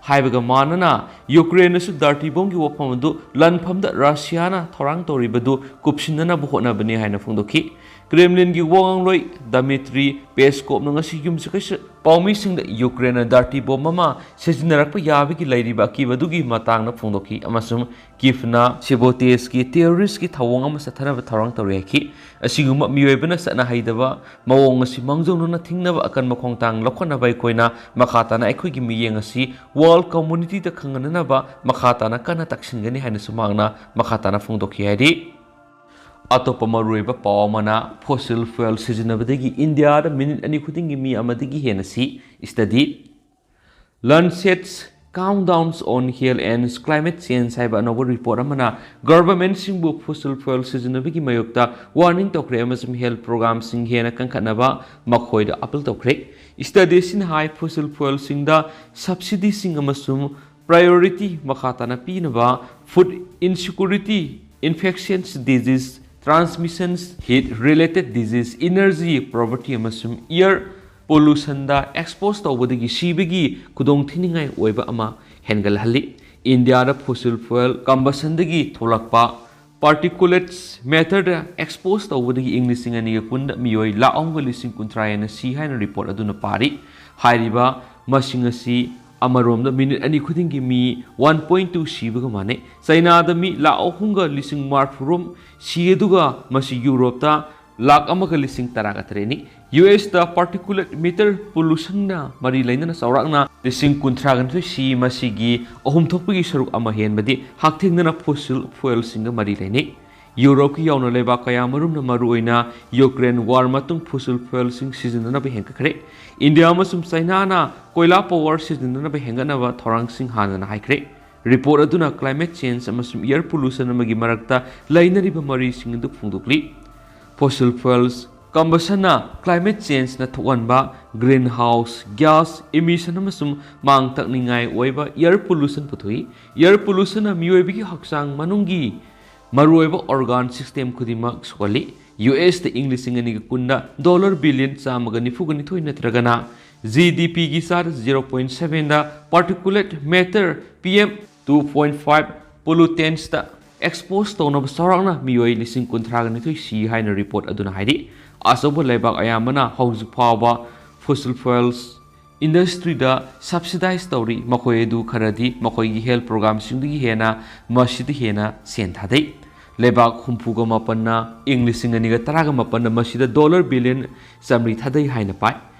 ꯍꯥꯏꯕꯒ ꯃꯥꯟꯅꯅ ꯌꯨꯀ꯭ꯔꯦꯟꯅꯁꯨ dirty bombꯒꯤ ꯋꯥꯐꯝ ꯑꯗꯨ ꯂꯥꯟꯐꯝꯗ ꯔꯁꯤꯌꯥꯅ ꯊꯧꯔꯥꯡ ꯇꯧꯔꯤꯕꯗꯨ ꯀꯨꯞꯁꯤꯟꯅꯅꯕ ꯍꯣꯠꯅꯕꯅꯤ ꯍꯥꯏꯅ ꯐꯣꯡꯗꯣꯛꯈꯤ꯫ ꯀ꯭ꯔꯦꯝꯂꯤꯟꯒꯤ ꯋꯥ ꯉꯥꯡꯂꯣꯏ ꯗꯃꯤꯇ꯭ꯔꯤ ꯄꯦꯁꯀꯣꯞꯅ ꯉꯁꯤ ꯌꯨꯝꯁꯀꯩꯁ ꯄꯥꯎꯃꯤꯁꯤꯡꯗ ꯌꯨꯀ꯭ꯔꯦꯟꯅ ꯗꯥꯔꯇꯤ ꯕꯣꯝ ꯑꯃ ꯁꯤꯖꯤꯟꯅꯔꯛꯄ ꯌꯥꯕꯒꯤ ꯂꯩꯔꯤꯕ ꯑꯀꯤꯕꯗꯨꯒꯤ ꯃꯇꯥꯡꯗ ꯐꯣꯡꯗꯣꯛꯈꯤ ꯑꯃꯁꯨꯡ ꯀꯤꯐꯅ ꯁꯦꯕꯣꯇꯦꯖꯀꯤ ꯇꯦꯔꯣꯔꯤꯁꯀꯤ ꯊꯧꯑꯣꯡ ꯑꯃ ꯆꯠꯊꯅꯕ ꯊꯧꯔꯥꯡ ꯇꯧꯔꯤ ꯍꯥꯏꯈꯤ꯫ ꯑꯁꯤꯒꯨꯝꯕ ꯃꯤꯑꯣꯏꯕꯅ ꯆꯠꯅ ꯍꯩꯗꯕ ꯃꯑꯣꯡ ꯑꯁꯤ ꯃꯥꯡꯖꯧꯅꯅ ꯊꯤꯡꯅꯕ ꯑꯀꯟꯕ ꯈꯣꯡꯊꯥꯡ ꯂꯧꯈꯠꯅꯕ ꯑꯩꯈꯣꯏꯅ ꯃꯈꯥ ꯇꯥꯅ ꯑꯩꯈꯣꯏꯒꯤ ꯃꯤꯠꯌꯦꯡ ꯑꯁꯤ ꯋꯥꯔꯜ ꯀꯝꯃꯨꯅꯤꯇꯤꯗ ꯈꯪꯍꯟꯅꯅꯕ ꯃꯈꯥ ꯇꯥꯅ ꯀꯟꯅ ꯇꯛꯁꯤꯟꯒꯅꯤ ꯍꯥꯏꯅꯁꯨ ꯃꯍꯥꯛꯅ ꯃꯈꯥ ꯇꯥꯅ ꯐꯣꯡꯗꯣꯛꯈꯤ ꯍꯥꯏꯔꯤ꯫ ꯑꯇꯣꯞꯄ ꯃꯔꯨꯑꯣꯏꯕ ꯄꯥꯎ ꯑꯃꯅ, ꯐꯣꯁꯤꯜ ꯐ꯭ꯌꯨꯑꯦꯜ ꯁꯤꯖꯤꯟꯅꯕꯗꯒꯤ ꯏꯟꯗꯤꯌꯥꯗ ꯃꯤꯅꯤꯠ ꯑꯅꯤ ꯈꯨꯗꯤꯡꯒꯤ ꯃꯤ ꯑꯃꯗꯒꯤ ꯍꯦꯟꯅ ꯁꯤ꯫ Study. Lancet's Countdowns on Health and Climate Change ꯍꯥꯏꯕ ꯑꯅꯧꯕ ꯔꯤꯄꯣꯔꯠ ꯑꯃꯅ ꯒꯚꯔꯟꯃꯦꯟꯠꯁꯤꯡꯕꯨ ꯐꯣꯁꯤꯜ ꯐ꯭ꯌꯨꯑꯦꯜ ꯁꯤꯖꯤꯟꯅꯕꯒꯤ ꯃꯥꯌꯣꯛꯇ ꯋꯥꯔꯅꯤꯡ ꯇꯧꯈ꯭ꯔꯦ ꯑꯃꯁꯨꯡ ꯍꯦꯜꯊ ꯄ꯭ꯔꯣꯒ꯭ꯔꯥꯝꯁꯤꯡ ꯍꯦꯟꯅ ꯀꯟꯈꯠꯅꯕ ꯃꯈꯣꯏꯗ ꯑꯄꯤꯜ ꯇꯧꯈ꯭ꯔꯦ꯫ ꯁ꯭ꯇꯗꯤ ꯑꯁꯤꯅ ꯍꯥꯏ, ꯐꯣꯁꯤꯜ ꯐ꯭ꯌꯨꯑꯦꯜꯁꯤꯡꯗ ꯁꯕꯁꯤꯗꯤꯁꯤꯡ ꯑꯃꯁꯨꯡ ꯄ꯭ꯔꯥꯏꯑꯣꯔꯤꯇꯤ ꯃꯈꯥ ꯇꯥꯅ ꯄꯤꯅꯕ, ꯐꯨꯗ ꯏꯟꯁꯤꯀ꯭ꯌꯨꯔꯤꯇꯤ, ꯏꯟꯐꯦꯛꯁꯟꯁ ꯗꯤꯖꯤꯖ ꯇ꯭ꯔꯥꯟꯁꯃꯤꯁꯟꯁ, ꯍꯤꯠ ꯔꯤꯂꯦꯇꯦꯗ ꯗꯤꯖꯤꯖ, ꯏꯅꯔꯖꯤ ꯄꯣꯚꯔꯇꯤ ꯑꯃꯁꯨꯡ ꯏꯌꯔ ꯄꯣꯂꯨꯁꯟꯗ ꯑꯦꯛꯁꯄꯣꯖ ꯇꯧꯕꯗꯒꯤ ꯁꯤꯕꯒꯤ ꯈꯨꯗꯣꯡꯊꯤꯅꯤꯡꯉꯥꯏ ꯑꯣꯏꯕ ꯑꯃ ꯍꯦꯟꯒꯠꯍꯜꯂꯤ꯫ ꯏꯟꯗꯤꯌꯥꯗ ꯐꯣꯁꯤꯜ ꯐ꯭ꯌꯨꯑꯦꯜ ꯀꯝꯕꯁꯟꯗꯒꯤ ꯊꯣꯛꯂꯛꯄ ꯄꯥꯔꯇꯤꯀꯨꯂꯦꯠꯁ ꯃꯦꯇꯔꯗ ꯑꯦꯛꯁꯄꯣꯖ ꯇꯧꯕꯗꯒꯤ ꯏꯪ ꯂꯤꯁꯤꯡ ꯑꯅꯤꯒ ꯀꯨꯟꯗ ꯃꯤꯑꯣꯏ ꯂꯥꯈ ꯑꯍꯨꯝꯒ ꯂꯤꯁꯤꯡ ꯀꯨꯟꯊ꯭ꯔꯥ ꯍꯦꯟꯅ ꯁꯤ ꯍꯥꯏꯅ ꯔꯤꯄꯣꯔꯠ ꯑꯗꯨꯅ ꯄꯥꯔꯤ꯫ ꯍꯥꯏꯔꯤꯕ ꯃꯁꯤꯡ ꯑꯁꯤ ꯑꯃꯔꯣꯝꯗ ꯃꯤꯅꯤꯠ ꯑꯅꯤ ꯈꯨꯗꯤꯡꯒꯤ ꯃꯤ ꯋꯥꯟ ꯄꯣꯏꯟ ꯇꯨ ꯁꯤꯕꯒ ꯃꯥꯟꯅꯩ꯫ ꯆꯩꯅꯥꯗ ꯃꯤ ꯂꯥꯈ ꯑꯍꯨꯝꯒ ꯂꯤꯁꯤꯡ ꯃꯔꯤꯐꯨꯔꯣꯝ ꯁꯤ, ꯑꯗꯨꯒ ꯃꯁꯤ ꯌꯨꯔꯣꯞꯇ ꯂꯥꯈ ꯑꯃꯒ ꯂꯤꯁꯤꯡ ꯇꯔꯥꯒ ꯇꯔꯦꯠꯅꯤ꯫ ꯌꯨ ꯑꯦꯁꯇ ꯄꯥꯔꯇꯤꯀꯨꯂꯦꯠ ꯃꯦꯇꯔ ꯄꯣꯂꯨꯁꯟꯅ ꯃꯔꯤ ꯂꯩꯅꯅ ꯆꯥꯎꯔꯥꯛꯅ ꯂꯤꯁꯤꯡ ꯀꯨꯟꯊ꯭ꯔꯥꯒ ꯅꯤꯊꯣꯏ ꯁꯤ, ꯃꯁꯤꯒꯤ ꯑꯍꯨꯝ ꯊꯣꯛꯄꯒꯤ ꯁꯔꯨꯛ ꯑꯃ ꯍꯦꯟꯕꯗꯤ ꯍꯛꯊꯦꯡꯅꯅ ꯐꯣꯁꯤꯜ ꯐ꯭ꯌꯨꯑꯦꯜꯁꯤꯡꯒ ꯃꯔꯤ ꯂꯩꯅꯩ꯫ ꯌꯨꯔꯣꯞꯀꯤ ꯌꯥꯎꯅ ꯂꯩꯕꯥꯛ ꯀꯌꯥꯃꯔꯨꯝꯅ ꯃꯔꯨꯑꯣꯏꯅ ꯌꯨꯀ꯭ꯔꯦꯟ ꯋꯥꯔ ꯃꯇꯨꯡ ꯐꯣꯁꯤꯜ ꯐ꯭ꯌꯨꯑꯦꯜꯁꯤꯡ ꯁꯤꯖꯤꯟꯅꯅꯕ ꯍꯦꯟꯒꯠꯈ꯭ꯔꯦ꯫ ꯏꯟꯗꯤꯌꯥ ꯑꯃꯁꯨꯡ ꯆꯩꯅꯥꯅ ꯀꯣꯏꯂꯥ ꯄꯥꯋꯔ ꯁꯤꯖꯤꯟꯅꯅꯕ ꯍꯦꯟꯒꯠꯅꯕ ꯊꯧꯔꯥꯡꯁꯤꯡ ꯍꯥꯟꯅꯅ ꯍꯥꯏꯈ꯭ꯔꯦ꯫ ꯔꯤꯄꯣꯔꯠ ꯑꯗꯨꯅ ꯀ꯭ꯂꯥꯏꯃꯦꯠ ꯆꯦꯟꯖ ꯑꯃꯁꯨꯡ ꯏꯌꯔ ꯄꯣꯂꯨꯁꯟ ꯑꯃꯒꯤ ꯃꯔꯛꯇ ꯂꯩꯅꯔꯤꯕ ꯃꯔꯤꯁꯤꯡ ꯑꯗꯨ ꯐꯣꯡꯗꯣꯛꯂꯤ꯫ ꯐꯣꯁꯤꯜ ꯐ꯭ꯌꯨꯑꯦꯜꯁ ꯀꯝꯕꯁꯟꯅ ꯀ꯭ꯂꯥꯏꯃꯦꯠ ꯆꯦꯟꯖꯅ ꯊꯣꯛꯍꯟꯕ ꯒ꯭ꯔꯤꯟ ꯍꯥꯎꯁ ꯒ꯭ꯌꯥꯁ ꯏꯃꯤꯁꯟ ꯑꯃꯁꯨꯡ ꯃꯥꯡ ꯇꯛꯅꯤꯡꯉꯥꯏ ꯑꯣꯏꯕ ꯏꯌꯔ ꯄꯣꯂꯨꯁꯟ ꯄꯨꯊꯣꯛꯏ꯫ ꯏꯌꯔ ꯄꯣꯂꯨꯁꯟꯅ ꯃꯤꯑꯣꯏꯕꯒꯤ ꯍꯛꯆꯥꯡ ꯃꯅꯨꯡꯒꯤ ꯃꯔꯨꯑꯣꯏꯕ ꯑꯣꯔꯒꯥꯟ ꯁꯤꯁꯇꯦꯝ ꯈꯨꯗꯤꯡꯃꯛ ꯁꯣꯛꯍꯜꯂꯤ꯫ ꯌꯨ ꯑꯦꯁꯇ ꯏꯪ ꯂꯤꯁꯤꯡ ꯑꯅꯤꯒ ꯀꯨꯟꯗ ꯗꯣꯂꯔ ꯕꯤꯂꯤꯌꯟ ꯆꯥꯝꯃꯒ ꯅꯤꯐꯨꯒ ꯅꯤꯊꯣꯏ ꯅꯠꯇ꯭ꯔꯒꯅ ꯖꯤ ꯗꯤ ꯄꯤꯒꯤ ꯆꯥꯗ ꯖꯤꯔꯣ ꯄꯣꯏꯟ ꯁꯚꯦꯟꯗ particulate matter, P M two point five ꯄꯣꯂꯨꯇꯦꯟꯁꯇ ꯑꯦꯛꯁꯄꯣꯖ ꯇꯧꯅꯕ ꯆꯥꯎꯔꯥꯛꯅ ꯃꯤꯑꯣꯏ ꯂꯤꯁꯤꯡ ꯀꯨꯟꯊ꯭ꯔꯥꯒ ꯅꯤꯊꯣꯏ ꯁꯤ ꯍꯥꯏꯅ ꯔꯤꯄꯣꯔꯠ ꯑꯗꯨꯅ ꯍꯥꯏꯔꯤ꯫ ꯑꯆꯧꯕ ꯂꯩꯕꯥꯛ ꯑꯌꯥꯝꯕꯅ ꯍꯧꯖꯤꯛ ꯐꯥꯎꯕ ꯐꯣꯁꯤꯜ ꯐ꯭ꯌꯨꯑꯦꯜꯁ ꯏꯟꯗꯁꯇ꯭ꯔꯤꯗ ꯁꯕꯁꯤꯗꯥꯏꯁ ꯇꯧꯔꯤ꯫ ꯃꯈꯣꯏ ꯑꯗꯨ ꯈꯔꯗꯤ ꯃꯈꯣꯏꯒꯤ ꯍꯦꯜꯊ ꯄ꯭ꯔꯣꯒ꯭ꯔꯥꯝꯁꯤꯡꯗꯒꯤ ꯍꯦꯟꯅ ꯃꯁꯤꯗ ꯍꯦꯟꯅ ꯁꯦꯟ ꯊꯥꯗꯩ꯫ ꯂꯩꯕꯥꯛ ꯍꯨꯝꯐꯨꯒ ꯃꯥꯄꯟꯅ ꯏꯪ ꯂꯤꯁꯤꯡ ꯑꯅꯤꯒ ꯇꯔꯥꯒ ꯃꯥꯄꯟꯗ ꯃꯁꯤꯗ ꯗꯣꯂꯔ ꯕꯤꯂꯤꯌꯟ ꯆꯥꯃꯔꯤ ꯊꯥꯗꯩ ꯍꯥꯏꯅ ꯄꯥꯏ꯫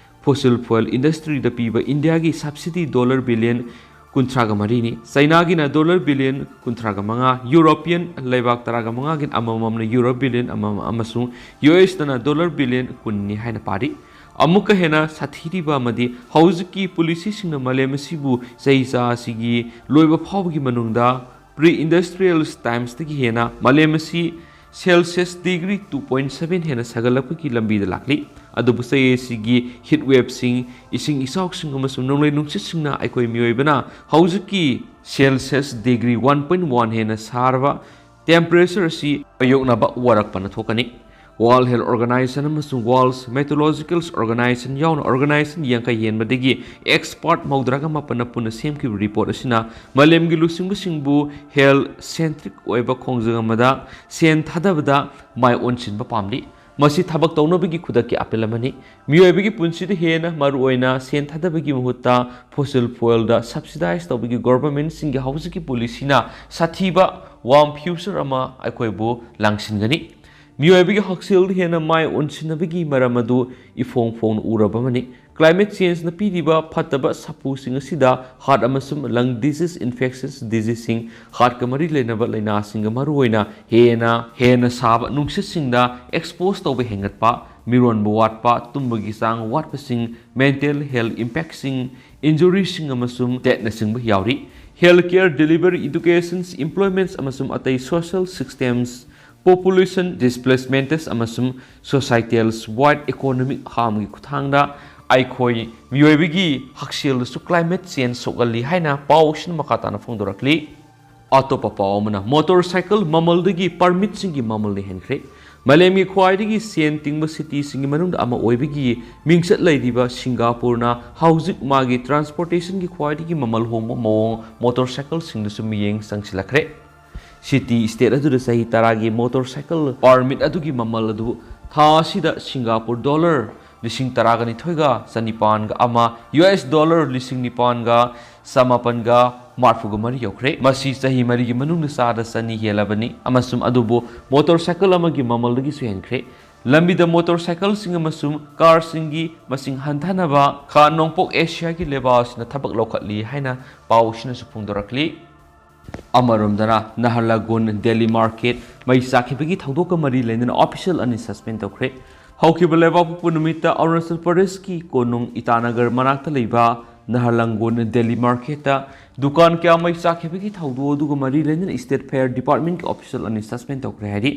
ꯐꯣꯁꯤꯜ ꯐ꯭ꯌꯨꯑꯦꯜ ꯏꯟꯗꯁꯇ꯭ꯔꯤꯗ ꯄꯤꯕ ꯏꯟꯗꯤꯌꯥꯒꯤ ꯁꯕꯁꯤꯗꯤ ꯗꯣꯂꯔ ꯕꯤꯂꯤꯌꯟ ꯀꯨꯟꯊ꯭ꯔꯥꯒ ꯃꯔꯤꯅꯤ꯫ ꯆꯩꯅꯥꯒꯤꯅ ꯗꯣꯂꯔ ꯕꯤꯂꯤꯌꯟ ꯀꯨꯟꯊ꯭ꯔꯥꯒ ꯃꯉꯥ, ꯌꯨꯔꯣꯄꯤꯌꯟ ꯂꯩꯕꯥꯛ ꯇꯔꯥꯒ ꯃꯉꯥꯒꯤ ꯑꯃꯃꯝꯅ ꯌꯨꯔꯣ ꯕꯤꯂꯤꯌꯟ ꯑꯃꯃꯝ ꯑꯃꯁꯨꯡ ꯌꯨ ꯑꯦꯁꯇꯅ ꯗꯣꯂꯔ ꯕꯤꯂꯤꯌꯟ ꯀꯨꯟꯅꯤ ꯍꯥꯏꯅ ꯄꯥꯔꯤ꯫ ꯑꯃꯨꯛꯀ ꯍꯦꯟꯅ ꯁꯥꯊꯤꯔꯤꯕ ꯑꯃꯗꯤ ꯍꯧꯖꯤꯛꯀꯤ ꯄꯣꯂꯤꯁꯤꯁꯤꯡꯅ ꯃꯥꯂꯦꯝ ꯑꯁꯤꯕꯨ ꯆꯍꯤ ꯆꯥ ꯑꯁꯤꯒꯤ ꯂꯣꯏꯕ ꯐꯥꯎꯕꯒꯤ ꯃꯅꯨꯡꯗ ꯄ꯭ꯔꯤ ꯏꯟꯗꯁꯇ꯭ꯔꯤꯌꯦꯜ ꯇꯥꯏꯝꯁꯇꯒꯤ ꯍꯦꯟꯅ ꯃꯥꯂꯦꯝ ꯑꯁꯤ Celsius degree two point seven ꯍꯦꯟꯅ ꯁꯥꯒꯠꯂꯛꯄꯒꯤ ꯂꯝꯕꯤꯗ ꯂꯥꯛꯂꯤ꯫ ꯑꯗꯨꯕꯨ ꯆꯍꯤ ꯑꯁꯤꯒꯤ ꯍꯤꯠ ꯋꯦꯞꯁꯤꯡ, ꯏꯁꯤꯡ ꯏꯆꯥꯎꯁꯤꯡ ꯑꯃꯁꯨꯡ ꯅꯣꯡꯂꯩ ꯅꯨꯡꯁꯤꯠꯁꯤꯡꯅ ꯑꯩꯈꯣꯏ ꯃꯤꯑꯣꯏꯕꯅ ꯍꯧꯖꯤꯛꯀꯤ Celsius degree one point one ꯍꯦꯟꯅ ꯁꯥꯔꯕ ꯇꯦꯝꯄꯔꯦꯆꯔ ꯑꯁꯤ ꯃꯥꯌꯣꯛꯅꯕ ꯋꯥꯔꯛꯄꯅ ꯊꯣꯛꯀꯅꯤ꯫ ꯋꯥꯔꯜꯗ ꯍꯦꯜꯊ ꯑꯣꯔꯒꯅꯥꯏꯖꯦꯁꯟ ꯑꯃꯁꯨꯡ ꯋꯥꯔꯜꯗ ꯃꯦꯇꯣꯂꯣꯖꯤꯀꯦꯜ ꯑꯣꯔꯒꯅꯥꯏꯖꯦꯁꯟ ꯌꯥꯎꯅ ꯑꯣꯔꯒꯅꯥꯏꯖꯦꯁꯟ ꯌꯥꯡꯈꯩ ꯍꯦꯟꯕꯗꯒꯤ ꯑꯦꯛꯁꯄꯔꯠ ꯃꯧꯗ꯭ꯔꯥꯒ ꯃꯥꯄꯟꯅ ꯄꯨꯟꯅ ꯁꯦꯝꯈꯤꯕ ꯔꯤꯄꯣꯔꯠ ꯑꯁꯤꯅ ꯃꯥꯂꯦꯝꯒꯤ ꯂꯨꯆꯤꯡꯕꯁꯤꯡꯕꯨ ꯍꯦꯜꯊ ꯁꯦꯟꯇ꯭ꯔꯤꯛ ꯑꯣꯏꯕ ꯈꯣꯡꯖꯪ ꯑꯃꯗ ꯁꯦꯟ ꯊꯥꯗꯕꯗ ꯃꯥꯏ ꯑꯣꯟꯁꯤꯟꯕ ꯄꯥꯝꯂꯤ꯫ ꯃꯁꯤ ꯊꯕꯛ ꯇꯧꯅꯕꯒꯤ ꯈꯨꯗꯛꯀꯤ ꯑꯄꯤꯜ ꯑꯃꯅꯤ꯫ ꯃꯤꯑꯣꯏꯕꯒꯤ ꯄꯨꯟꯁꯤꯗ ꯍꯦꯟꯅ ꯃꯔꯨꯑꯣꯏꯅ ꯁꯦꯟ ꯊꯥꯗꯕꯒꯤ ꯃꯍꯨꯠꯇ ꯐꯣꯁꯤꯜ ꯐ꯭ꯌꯨꯑꯦꯜꯗ ꯁꯕꯁꯤꯗꯥꯏꯁ ꯇꯧꯕꯒꯤ ꯒꯣꯚꯔꯟꯃꯦꯟꯠꯁꯤꯡꯒꯤ ꯍꯧꯖꯤꯛꯀꯤ ꯄꯣꯂꯤꯁꯤꯅ ꯁꯥꯊꯤꯕ ꯋꯥꯔꯝ ꯐ꯭ꯌꯨꯆꯔ ꯑꯃ ꯑꯩꯈꯣꯏꯕꯨ ꯂꯥꯡꯁꯤꯟꯒꯅꯤ꯫ ꯃꯤꯑꯣꯏꯕꯒꯤ ꯍꯛꯁꯦꯜꯗ ꯍꯦꯟꯅ ꯃꯥꯏ ꯑꯣꯟꯁꯤꯟꯅꯕꯒꯤ ꯃꯔꯝ ꯑꯗꯨ ꯏꯐꯣꯡ ꯐꯣꯡꯅ ꯎꯔꯕ ꯑꯃꯅꯤ꯫ ꯀ꯭ꯂꯥꯏꯃꯦꯠ ꯆꯦꯟꯖꯅ ꯄꯤꯔꯤꯕ ꯐꯠꯇꯕ ꯁꯥꯐꯨꯁꯤꯡ ꯑꯁꯤꯗ ꯍꯥꯔꯠ ꯑꯃꯁꯨꯡ ꯂꯪ ꯗꯤꯖꯤꯖ, ꯏꯟꯐꯦꯛꯁꯟꯁ ꯗꯤꯖꯤꯖꯁꯤꯡ, ꯍꯥꯔꯠꯀ ꯃꯔꯤ ꯂꯩꯅꯕ ꯂꯥꯏꯅꯥꯁꯤꯡꯒ ꯃꯔꯨꯑꯣꯏꯅ ꯍꯦꯟꯅ ꯍꯦꯟꯅ ꯁꯥꯕ ꯅꯨꯡꯁꯤꯠꯁꯤꯡꯗ ꯑꯦꯛꯁꯄꯣꯖ ꯇꯧꯕ ꯍꯦꯟꯒꯠꯄ, ꯃꯤꯔꯣꯟꯕ ꯋꯥꯠꯄ, ꯇꯨꯝꯕꯒꯤ ꯆꯥꯡ ꯋꯥꯠꯄꯁꯤꯡ, ꯃꯦꯟꯇꯦꯜ ꯍꯦꯜꯊ ꯏꯝꯄꯦꯛꯁꯤꯡ, ꯏꯟꯖꯨꯔꯤꯁꯤꯡ ꯑꯃꯁꯨꯡ ꯗꯦꯠꯅꯆꯤꯡꯕ ꯌꯥꯎꯔꯤ꯫ Health care delivery, education, employment ꯑꯃꯁꯨꯡ ꯑꯇꯩ ꯁꯣꯁꯤꯌꯦꯜ ꯁꯤꯁꯇꯦꯝꯁ, ꯄꯣꯄꯨꯂꯦꯁꯟ ꯗꯤꯁꯄ꯭ꯂꯦꯁꯃꯦꯟꯇꯁ ꯑꯃꯁꯨꯡ ꯁꯣꯁꯥꯏꯇꯦꯜ ꯋꯥꯏꯗ ꯏꯀꯣꯅꯣꯃꯤꯛ ꯍꯥꯔꯝꯒꯤ ꯈꯨꯠꯊꯥꯡꯗ ꯑꯩꯈꯣꯏ ꯃꯤꯑꯣꯏꯕꯒꯤ ꯍꯛꯁꯦꯜꯗꯁꯨ ꯀ꯭ꯂꯥꯏꯃꯦꯠ ꯆꯦꯟꯖ ꯁꯣꯛꯍꯜꯂꯤ ꯍꯥꯏꯅ ꯄꯥꯎꯁꯤꯅ ꯃꯈꯥ ꯇꯥꯅ ꯐꯣꯡꯗꯣꯔꯛꯂꯤ꯫ ꯑꯇꯣꯞꯄ ꯄꯥꯎ ꯑꯃꯅ, ꯃꯣꯇꯣꯔ ꯁꯥꯏꯀꯜ ꯃꯃꯜꯗꯒꯤ ꯄꯔꯃꯤꯠꯁꯤꯡꯒꯤ ꯃꯃꯜꯅ ꯍꯦꯟꯈ꯭ꯔꯦ꯫ ꯃꯥꯂꯦꯝꯒꯤ ꯈ꯭ꯋꯥꯏꯗꯒꯤ ꯁꯦꯟ ꯇꯤꯡꯕ ꯁꯤꯇꯤꯁꯤꯡꯒꯤ ꯃꯅꯨꯡꯗ ꯑꯃ ꯑꯣꯏꯕꯒꯤ ꯃꯤꯡꯆꯠ ꯂꯩꯔꯤꯕ ꯁꯤꯡꯒꯥꯄꯨꯔꯅ ꯍꯧꯖꯤꯛ ꯃꯥꯒꯤ ꯇ꯭ꯔꯥꯟꯁꯄꯣꯔꯇꯦꯁꯟꯒꯤ ꯈ꯭ꯋꯥꯏꯗꯒꯤ ꯃꯃꯜ ꯍꯣꯡꯕ ꯃꯑꯣꯡ ꯃꯣꯇꯣꯔ ꯁꯥꯏꯀꯜꯁꯤꯡꯗꯁꯨ ꯃꯤꯠꯌꯦꯡ ꯆꯪꯁꯤꯜꯂꯛꯈ꯭ꯔꯦ꯫ ꯁꯤꯇꯤ ꯁ꯭ꯇꯦꯠ ꯑꯗꯨꯗ ꯆꯍꯤ ꯇꯔꯥꯒꯤ ꯃꯣꯇꯣꯔ ꯁꯥꯏꯀꯜ ꯄꯥꯔꯃꯤꯠ ꯑꯗꯨꯒꯤ ꯃꯃꯜ ꯑꯗꯨ ꯊꯥ ꯑꯁꯤꯗ ꯁꯤꯡꯒꯥꯄꯨꯔ ꯗꯣꯂꯔ ꯂꯤꯁꯤꯡ ꯇꯔꯥꯒ ꯅꯤꯊꯣꯏꯒ ꯆꯅꯤꯄꯥꯟꯒ ꯑꯃ, ꯌꯨ ꯑꯦꯁ ꯗꯣꯂꯔ ꯂꯤꯁꯤꯡ ꯅꯤꯄꯥꯟꯒ ꯆꯃꯥꯄꯟꯒ ꯃꯔꯤꯐꯨꯒ ꯃꯔꯤ ꯌꯧꯈ꯭ꯔꯦ꯫ ꯃꯁꯤ ꯆꯍꯤ ꯃꯔꯤꯒꯤ ꯃꯅꯨꯡꯗ ꯆꯥꯗ ꯆꯅꯤ ꯍꯦꯜꯂꯕꯅꯤ, ꯑꯃꯁꯨꯡ ꯑꯗꯨꯕꯨ ꯃꯣꯇꯣꯔ ꯁꯥꯏꯀꯜ ꯑꯃꯒꯤ ꯃꯃꯜꯗꯒꯤꯁꯨ ꯍꯦꯟꯈ꯭ꯔꯦ꯫ ꯂꯝꯕꯤꯗ ꯃꯣꯇꯣꯔ ꯁꯥꯏꯀꯜꯁꯤꯡ ꯑꯃꯁꯨꯡ ꯀꯥꯔꯁꯤꯡꯒꯤ ꯃꯁꯤꯡ ꯍꯟꯊꯅꯕ ꯈꯥ ꯅꯣꯡꯄꯣꯛ ꯑꯦꯁꯤꯌꯥꯒꯤ ꯂꯩꯕꯥꯛ ꯑꯁꯤꯅ ꯊꯕꯛ ꯂꯧꯈꯠꯂꯤ ꯍꯥꯏꯅ ꯄꯥꯎ ꯑꯁꯤꯅꯁꯨ ꯐꯣꯡꯗꯣꯔꯛꯂꯤ꯫ ꯑꯃꯔꯣꯝꯗꯅ, ꯅꯍꯔꯂꯒꯨꯟ ꯗꯦꯂꯤ ꯃꯥꯔꯀꯦꯠ ꯃꯩ ꯆꯥꯛꯈꯤꯕꯒꯤ ꯊꯧꯗꯣꯛꯀ ꯃꯔꯤ ꯂꯩꯅꯅ ꯑꯣꯐꯤꯁꯤꯌꯦꯜ ꯑꯅꯤ ꯁꯁꯄꯦꯟ ꯇꯧꯈ꯭ꯔꯦ꯫ ꯍꯧꯈꯤꯕ ꯂꯩꯕꯥꯛꯄꯣꯛꯄ ꯅꯨꯃꯤꯠꯇ ꯑꯔꯨꯅꯥꯆꯜ ꯄ꯭ꯔꯗꯦꯁꯀꯤ ꯀꯣꯅꯨꯡ ꯏꯇꯥꯅꯒꯔ ꯃꯅꯥꯛꯇ ꯂꯩꯕ ꯅꯍꯔꯂꯒꯨꯟ ꯗꯦꯂꯤ ꯃꯥꯔꯀꯦꯠꯇ ꯗꯨꯀꯥꯟ ꯀꯌꯥ ꯃꯩ ꯆꯥꯛꯈꯤꯕꯒꯤ ꯊꯧꯗꯣꯛ ꯑꯗꯨꯒ ꯃꯔꯤ ꯂꯩꯅꯅ ꯁ꯭ꯇꯦꯠ ꯐꯥꯌꯔ ꯗꯤꯄꯥꯔꯠꯃꯦꯟꯠꯀꯤ ꯑꯣꯐꯤꯁꯤꯌꯦꯜ ꯑꯅꯤ ꯁꯁꯄꯦꯟ ꯇꯧꯈ꯭ꯔꯦ ꯍꯥꯏꯔꯤ꯫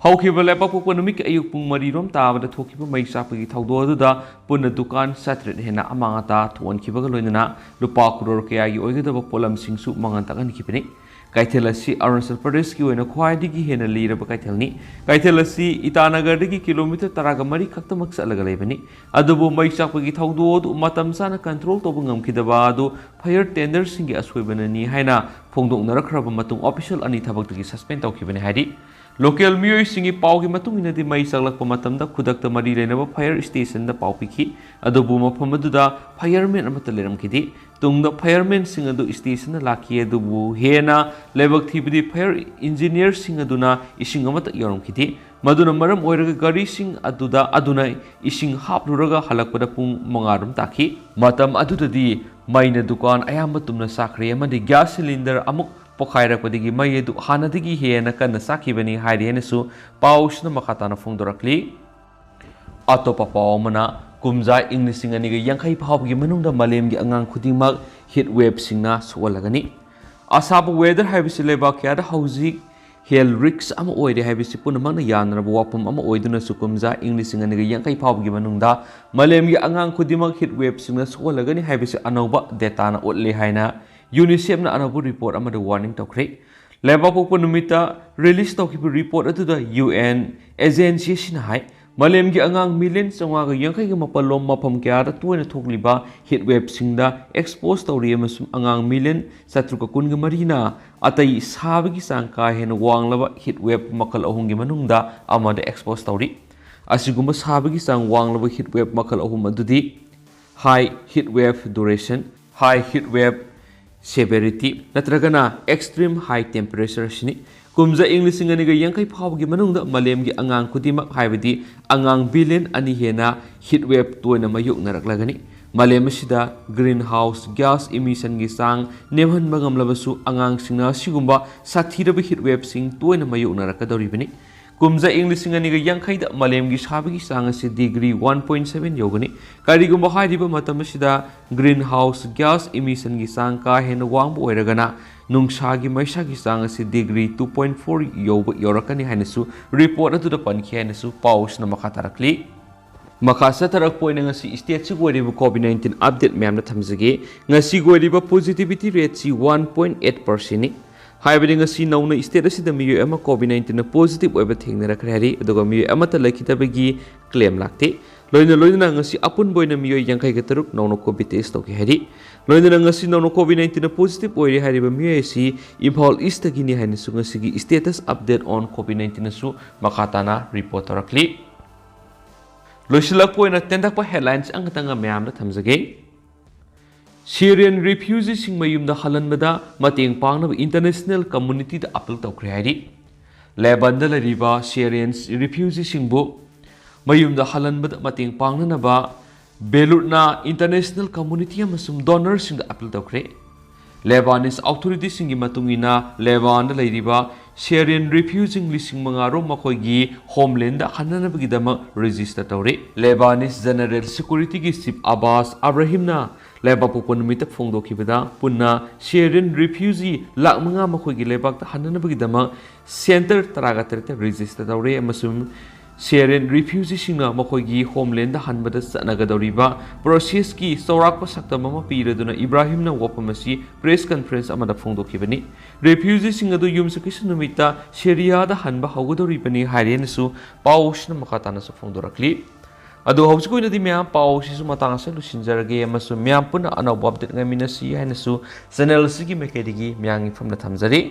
ꯍꯧꯈꯤꯕ ꯂꯩꯕꯥꯛꯄꯣꯛꯄ ꯅꯨꯃꯤꯠꯀꯤ ꯑꯌꯨꯛ ꯄꯨꯡ ꯃꯔꯤ ꯔꯣꯝ ꯇꯥꯕꯗ ꯊꯣꯛꯈꯤꯕ ꯃꯩ ꯆꯥꯛꯄꯒꯤ ꯊꯧꯗꯣꯛ ꯑꯗꯨꯗ ꯄꯨꯟꯅ ꯗꯨꯀꯥꯟ ꯆꯥꯇ꯭ꯔꯦꯠ ꯍꯦꯟꯅ ꯑꯃꯥꯡ ꯑꯇꯥ ꯊꯣꯛꯍꯟꯈꯤꯕꯒ ꯂꯣꯏꯅꯅ ꯂꯨꯄꯥ ꯀ꯭ꯔꯣꯔ ꯀꯌꯥꯒꯤ ꯑꯣꯏꯒꯗꯕ ꯄꯣꯠꯂꯝꯁꯤꯡꯁꯨ ꯃꯥꯡꯍꯟ ꯇꯥꯛꯍꯟꯈꯤꯕꯅꯤ꯫ ꯀꯩꯊꯦꯜ ꯑꯁꯤ ꯑꯔꯨꯅꯥꯆꯜ ꯄ꯭ꯔꯗꯦꯁꯀꯤ ꯑꯣꯏꯅ ꯈ꯭ꯋꯥꯏꯗꯒꯤ ꯍꯦꯟꯅ ꯂꯤꯔꯕ ꯀꯩꯊꯦꯜꯅꯤ꯫ ꯀꯩꯊꯦꯜ ꯑꯁꯤ ꯏꯇꯥꯅꯒꯔꯗꯒꯤ ꯀꯤꯂꯣꯃꯤꯇꯔ ꯇꯔꯥꯒ ꯃꯔꯤ ꯈꯛꯇꯃꯛ ꯆꯠꯂꯒ ꯂꯩꯕꯅꯤ꯫ ꯑꯗꯨꯕꯨ ꯃꯩ ꯆꯥꯛꯄꯒꯤ ꯊꯧꯗꯣꯛ ꯑꯗꯨ ꯃꯇꯝ ꯆꯥꯅ ꯀꯟꯇ꯭ꯔꯣꯜ ꯇꯧꯕ ꯉꯝꯈꯤꯗꯕ ꯑꯗꯨ ꯐꯥꯌꯔ ꯇꯦꯟꯗꯔꯁꯤꯡꯒꯤ ꯑꯁꯣꯏꯕꯅꯅꯤ ꯍꯥꯏꯅ ꯐꯣꯡꯗꯣꯛꯅꯔꯛꯈ꯭ꯔꯕ ꯃꯇꯨꯡ ꯑꯣꯐꯤꯁꯤꯌꯦꯜ ꯑꯅꯤ ꯊꯕꯛꯇꯒꯤ ꯁꯁꯄꯦꯟ ꯇꯧꯈꯤꯕꯅꯤ ꯍꯥꯏꯔꯤ꯫ ꯂꯣꯀꯦꯜ ꯃꯤꯑꯣꯏꯁꯤꯡꯒꯤ ꯄꯥꯎꯒꯤ ꯃꯇꯨꯡ ꯏꯟꯅꯗꯤ, ꯃꯩ ꯆꯥꯛꯂꯛꯄ ꯃꯇꯝꯗ ꯈꯨꯗꯛꯇ ꯃꯔꯤ ꯂꯩꯅꯕ ꯐꯥꯌꯔ ꯁ꯭ꯇꯦꯁꯟꯗ ꯄꯥꯎ ꯄꯤꯈꯤ, ꯑꯗꯨꯕꯨ ꯃꯐꯝ ꯑꯗꯨꯗ ꯐꯥꯌꯔꯃꯦꯟ ꯑꯃꯠꯇ ꯂꯩꯔꯝꯈꯤꯗꯦ꯫ ꯇꯨꯡꯗ ꯐꯥꯌꯔꯃꯦꯟꯁꯤꯡ ꯑꯗꯨ ꯁ꯭ꯇꯦꯁꯟꯗ ꯂꯥꯛꯈꯤ, ꯑꯗꯨꯕꯨ ꯍꯦꯟꯅ ꯂꯥꯏꯕꯛ ꯊꯤꯕꯗꯤ ꯐꯥꯌꯔ ꯏꯟꯖꯤꯅꯤꯌꯔꯁꯤꯡ ꯑꯗꯨꯅ ꯏꯁꯤꯡ ꯑꯃꯠꯇ ꯌꯧꯔꯝꯈꯤꯗꯦ꯫ ꯃꯗꯨꯅ ꯃꯔꯝ ꯑꯣꯏꯔꯒ ꯒꯥꯔꯤꯁꯤꯡ ꯑꯗꯨꯗ, ꯑꯗꯨꯅ ꯏꯁꯤꯡ ꯍꯥꯞꯂꯨꯔꯒ ꯍꯜꯂꯛꯄꯗ ꯄꯨꯡ ꯃꯉꯥ ꯔꯣꯝ ꯇꯥꯈꯤ꯫ ꯃꯇꯝ ꯑꯗꯨꯗꯗꯤ ꯃꯩꯅ ꯗꯨꯀꯥꯟ ꯑꯌꯥꯝꯕ ꯇꯨꯝꯅ ꯆꯥꯛꯈ꯭ꯔꯦ ꯑꯃꯗꯤ ꯒ꯭ꯌꯥꯁ ꯁꯤꯂꯤꯟꯗꯔ ꯑꯃꯨꯛ ꯄꯣꯈꯥꯏꯔꯛꯄꯗꯒꯤ ꯃꯩ ꯑꯗꯨ ꯍꯥꯟꯅꯗꯒꯤ ꯍꯦꯟꯅ ꯀꯟꯅ ꯆꯥꯛꯈꯤꯕꯅꯤ ꯍꯥꯏꯔꯤ ꯍꯥꯏꯅꯁꯨ ꯄꯥꯎꯁꯤꯅ ꯃꯈꯥ ꯇꯥꯅ ꯐꯣꯡꯗꯣꯔꯛꯂꯤ꯫ ꯑꯇꯣꯞꯄ ꯄꯥꯎ ꯑꯃꯅ, ꯀꯨꯝꯖꯥ ꯏꯪ ꯂꯤꯁꯤꯡ ꯑꯅꯤꯒ ꯌꯥꯡꯈꯩ ꯐꯥꯎꯕꯒꯤ ꯃꯅꯨꯡꯗ ꯃꯥꯂꯦꯝꯒꯤ ꯑꯉꯥꯡ ꯈꯨꯗꯤꯡꯃꯛ ꯍꯤꯠ ꯋꯦꯕꯁꯤꯡꯅ ꯁꯣꯛꯍꯜꯂꯒꯅꯤ꯫ ꯑꯁꯥꯕ ꯋꯦꯗꯔ ꯍꯥꯏꯕꯁꯤ ꯂꯩꯕꯥꯛ ꯀꯌꯥꯗ ꯍꯧꯖꯤꯛ ꯍꯦꯜꯊ ꯔꯤꯁ꯭ꯛ ꯑꯃ ꯑꯣꯏꯔꯦ ꯍꯥꯏꯕꯁꯤ ꯄꯨꯝꯅꯃꯛꯅ ꯌꯥꯅꯔꯕ ꯋꯥꯐꯝ ꯑꯃ ꯑꯣꯏꯗꯨꯅꯁꯨ, ꯀꯨꯝꯖꯥ ꯏꯪ ꯂꯤꯁꯤꯡ ꯑꯅꯤꯒ ꯌꯥꯡꯈꯩ ꯐꯥꯎꯕꯒꯤ ꯃꯅꯨꯡꯗ ꯃꯥꯂꯦꯝꯒꯤ ꯑꯉꯥꯡ ꯈꯨꯗꯤꯡꯃꯛ ꯍꯤꯠ ꯋꯦꯕꯁꯤꯡꯅ ꯁꯣꯛꯍꯜꯂꯒꯅꯤ ꯍꯥꯏꯕꯁꯤ ꯑꯅꯧꯕ ꯗꯦꯇꯥꯅ ꯎꯠꯂꯦ ꯍꯥꯏꯅ ꯌꯨꯅꯤꯁꯦꯐꯅ ꯑꯅꯧꯕ ꯔꯤꯄꯣꯔꯠ ꯑꯃꯗ ꯋꯥꯔꯅꯤꯡ ꯇꯧꯈ꯭ꯔꯦ꯫ ꯂꯩꯕꯥꯛꯄꯣꯛꯄ ꯅꯨꯃꯤꯠꯇ ꯔꯤꯂꯤꯖ ꯇꯧꯈꯤꯕ ꯔꯤꯄꯣꯔꯠ ꯑꯗꯨꯗ ꯌꯨ ꯑꯦꯟ ꯑꯦꯖꯦꯟꯁꯤ ꯑꯁꯤꯅ ꯍꯥꯏ, ꯃꯥꯂꯦꯝꯒꯤ ꯑꯉꯥꯡ ꯃꯤꯂꯤꯌꯟ ꯆꯥꯝꯃꯉꯥꯒ ꯌꯥꯡꯈꯩꯒꯤ ꯃꯥꯄꯜ ꯂꯣꯝ ꯃꯐꯝ ꯀꯌꯥꯗ ꯇꯣꯏꯅ ꯊꯣꯛꯂꯤꯕ heat waveꯁꯤꯡꯗ expose ꯇꯧꯔꯤ, ꯑꯃꯁꯨꯡ ꯑꯉꯥꯡ ꯃꯤꯂꯤꯌꯟ ꯆꯥꯇ꯭ꯔꯨꯛꯀ ꯀꯨꯟꯒ ꯃꯔꯤꯅ ꯑꯇꯩ ꯁꯥꯕꯒꯤ ꯆꯥꯡ ꯀꯥ ꯍꯦꯟꯅ ꯋꯥꯡꯂꯕ heat wave ꯃꯈꯜ ꯑꯍꯨꯝꯒꯤ ꯃꯅꯨꯡꯗ ꯑꯃꯗ expose ꯇꯧꯔꯤ꯫ ꯑꯁꯤꯒꯨꯝꯕ ꯁꯥꯕꯒꯤ ꯆꯥꯡ ꯋꯥꯡꯂꯕ heat wave ꯃꯈꯜ ꯑꯍꯨꯝ ꯑꯗꯨꯗꯤ: high heat wave duration, high heat wave severity, ꯅꯠꯇ꯭ꯔꯒꯅ extreme high temperature ꯑꯁꯤꯅꯤ꯫ ꯀꯨꯝꯖꯥ ꯏꯪ ꯂꯤꯁꯤꯡ ꯑꯅꯤꯒ ꯌꯥꯡꯈꯩ ꯐꯥꯎꯕꯒꯤ ꯃꯅꯨꯡꯗ ꯃꯥꯂꯦꯝꯒꯤ ꯑꯉꯥꯡ ꯈꯨꯗꯤꯡꯃꯛ, ꯍꯥꯏꯕꯗꯤ ꯑꯉꯥꯡ ꯕꯤꯂꯤꯌꯟ ꯑꯅꯤ ꯍꯦꯟꯅ heat wave ꯇꯣꯏꯅ ꯃꯥꯌꯣꯛꯅꯔꯛꯂꯒꯅꯤ꯫ ꯃꯥꯂꯦꯝ ꯑꯁꯤꯗ greenhouse gas emissionꯒꯤ ꯆꯥꯡ ꯅꯦꯝꯍꯟꯕ ꯉꯝꯂꯕꯁꯨ, ꯑꯉꯥꯡꯁꯤꯡꯅ ꯑꯁꯤꯒꯨꯝꯕ ꯁꯥꯊꯤꯔꯕ heat waveꯁꯤꯡ ꯇꯣꯏꯅ ꯃꯥꯌꯣꯛꯅꯔꯛꯀꯗꯧꯔꯤꯕꯅꯤ꯫ ꯀꯨꯝꯖꯥ ꯏꯪ ꯂꯤꯁꯤꯡ ꯑꯅꯤꯒ ꯌꯥꯡꯈꯩꯗ ꯃꯥꯂꯦꯝꯒꯤ ꯁꯥꯕꯒꯤ ꯆꯥꯡ ꯑꯁꯤ degree one point seven ꯌꯧꯒꯅꯤ꯫ ꯀꯔꯤꯒꯨꯝꯕ ꯍꯥꯏꯔꯤꯕ ꯃꯇꯝ ꯑꯁꯤꯗ greenhouse gas emissionꯒꯤ ꯆꯥꯡ ꯀꯥ ꯍꯦꯟꯅ ꯋꯥꯡꯕ ꯑꯣꯏꯔꯒꯅ, ꯅꯨꯡꯁꯥꯒꯤ ꯃꯩꯁꯥꯒꯤ ꯆꯥꯡ ꯑꯁꯤ degree two point four ꯌꯧꯕ ꯌꯧꯔꯛꯀꯅꯤ ꯍꯥꯏꯅꯁꯨ report ꯑꯗꯨꯗ ꯄꯟꯈꯤ ꯍꯥꯏꯅꯁꯨ ꯄꯥꯎ ꯑꯁꯤꯅ ꯃꯈꯥ ꯇꯥꯔꯛꯂꯤ꯫ ꯃꯈꯥ ꯆꯠꯊꯔꯛꯄ ꯑꯣꯏꯅ ꯉꯁꯤ stateꯁꯤꯒꯤ ꯑꯣꯏꯔꯤꯕ COVID nineteen update ꯃꯌꯥꯝꯗ ꯊꯝꯖꯒꯦ꯫ ꯉꯁꯤꯒꯤ ꯑꯣꯏꯔꯤꯕ positivity rateꯁꯤ one point eight percentꯅꯤ꯫ ꯍꯥꯏꯕꯗꯤ ꯉꯁꯤ ꯅꯧꯅ state ꯑꯁꯤꯗ ꯃꯤꯑꯣꯏ ꯑꯃ COVID nineteenꯅ positive ꯑꯣꯏꯕ ꯊꯦꯡꯅꯔꯛꯈ꯭ꯔꯦ ꯍꯥꯏꯔꯤ, ꯑꯗꯨꯒ ꯃꯤꯑꯣꯏ ꯑꯃꯠꯇ ꯂꯩꯈꯤꯗꯕꯒꯤ claim ꯂꯥꯛꯇꯦ꯫ ꯂꯣꯏꯅ ꯂꯣꯏꯅꯅ ꯉꯁꯤ ꯑꯄꯨꯟꯕ ꯑꯣꯏꯅ ꯃꯤꯑꯣꯏ ꯌꯥꯡꯈꯩꯒ ꯇꯔꯨꯛ ꯅꯧꯅ COVID test ꯇꯧꯈꯤ ꯍꯥꯏꯔꯤ꯫ ꯂꯣꯏꯅꯅ ꯉꯁꯤ ꯅꯧꯅ COVID nineteenꯅ positive ꯑꯣꯏꯔꯦ ꯍꯥꯏꯔꯤꯕ ꯃꯤꯑꯣꯏ ꯑꯁꯤ ꯏꯝꯐꯥꯜ Eastꯇꯒꯤꯅꯤ ꯍꯥꯏꯅꯁꯨ ꯉꯁꯤꯒꯤ status update on COVID nineteenꯅꯁꯨ ꯃꯈꯥ ꯇꯥꯅ report ꯇꯧꯔꯛꯂꯤ꯫ ꯂꯣꯏꯁꯤꯜꯂꯛꯄ ꯑꯣꯏꯅ ꯇꯦꯟꯇꯛꯄ headlines ꯑꯃꯈꯛꯇꯪꯒ ꯃꯌꯥꯝꯗ ꯊꯝꯖꯒꯦ꯫ Syrian refugeeꯁꯤꯡ ꯃꯌꯨꯝꯗ ꯍꯜꯍꯟꯕꯗ ꯃꯇꯦꯡ ꯄꯥꯡꯅꯕ international communityꯗ appeal ꯇꯧꯈ꯭ꯔꯦ ꯍꯥꯏꯔꯤ꯫ ꯂꯦꯕꯥꯟꯗ ꯂꯩꯔꯤꯕ Syrian refugeeꯁꯤꯡꯕꯨ ꯃꯌꯨꯝꯗ ꯍꯜꯍꯟꯕꯗ ꯃꯇꯦꯡ ꯄꯥꯡꯅꯅꯕ ꯕꯦꯂꯨꯠꯅ international community ꯑꯃꯁꯨꯡ donorꯁꯤꯡꯗ appeal ꯇꯧꯈ꯭ꯔꯦ꯫ Lebanese authorityꯁꯤꯡꯒꯤ ꯃꯇꯨꯡ ꯏꯟꯅ, ꯂꯦꯕꯥꯟꯗ ꯂꯩꯔꯤꯕ Syrian refugee ꯂꯤꯁꯤꯡ ꯃꯉꯥ ꯔꯣꯝ ꯃꯈꯣꯏꯒꯤ homelandꯗ ꯍꯟꯅꯅꯕꯒꯤꯗꯃꯛ register ꯇꯧꯔꯦ꯫ Lebanese General Securityꯒꯤ Chief Abbas Abrahimꯅ ꯂꯩꯕꯥꯛꯄꯣꯛꯄ ꯅꯨꯃꯤꯠꯇ ꯐꯣꯡꯗꯣꯛꯈꯤꯕꯗ, ꯄꯨꯟꯅ Syrian refugee ꯂꯥꯈ ꯃꯉꯥ ꯃꯈꯣꯏꯒꯤ ꯂꯩꯕꯥꯛꯇ ꯍꯟꯅꯅꯕꯒꯤꯗꯃꯛ center ꯇꯔꯥꯒ ꯇꯔꯦꯠꯇ register ꯇꯧꯔꯦ, ꯑꯃꯁꯨꯡ ꯁꯦꯔꯤꯌꯟ ꯔꯤꯐ꯭ꯌꯨꯖꯤꯁꯤꯡꯅ ꯃꯈꯣꯏꯒꯤ ꯍꯣꯝꯂꯦꯟꯗ ꯍꯟꯕꯗ ꯆꯠꯅꯒꯗꯧꯔꯤꯕ ꯄ꯭ꯔꯣꯁꯦꯁꯀꯤ ꯆꯥꯎꯔꯥꯛꯄ ꯁꯛꯇꯝ ꯑꯃ ꯄꯤꯔꯗꯨꯅ ꯏꯕ꯭ꯔꯥꯍꯤꯝꯅ ꯋꯥꯐꯝ ꯑꯁꯤ ꯄ꯭ꯔꯦꯁ ꯀꯟꯐꯔꯦꯟꯁ ꯑꯃꯗ ꯐꯣꯡꯗꯣꯛꯈꯤꯕꯅꯤ꯫ ꯔꯤꯐ꯭ꯌꯨꯖꯤꯁꯤꯡ ꯑꯗꯨ ꯌꯨꯝꯁꯀꯩꯁ ꯅꯨꯃꯤꯠꯇ ꯁꯦꯔꯤꯌꯥꯗ ꯍꯟꯕ ꯍꯧꯒꯗꯧꯔꯤꯕꯅꯤ ꯍꯥꯏꯔꯦꯅꯁꯨ ꯄꯥꯎꯁꯤꯅ ꯃꯈꯥ ꯇꯥꯅꯁꯨ ꯐꯣꯡꯗꯣꯔꯛꯂꯤ꯫ ꯑꯗꯨ ꯍꯧꯖꯤꯛꯀꯤ ꯑꯣꯏꯅꯗꯤ ꯃꯌꯥꯝ, ꯄꯥꯎꯁꯤꯁꯨ ꯃꯇꯥꯡ ꯑꯁꯤꯗ ꯂꯣꯏꯁꯤꯟꯖꯔꯒꯦ ꯑꯃꯁꯨꯡ ꯃꯌꯥꯝ ꯄꯨꯟꯅ ꯑꯅꯧꯕ ꯑꯞꯗꯦꯠ ꯉꯥꯏꯃꯤꯟꯅꯁꯤ ꯍꯥꯏꯅꯁꯨ ꯆꯦꯅꯦꯜ ꯑꯁꯤꯒꯤ ꯃꯥꯏꯀꯩꯗꯒꯤ ꯃꯌꯥꯝꯒꯤ ꯃꯐꯝꯗ ꯊꯝꯖꯔꯤ꯫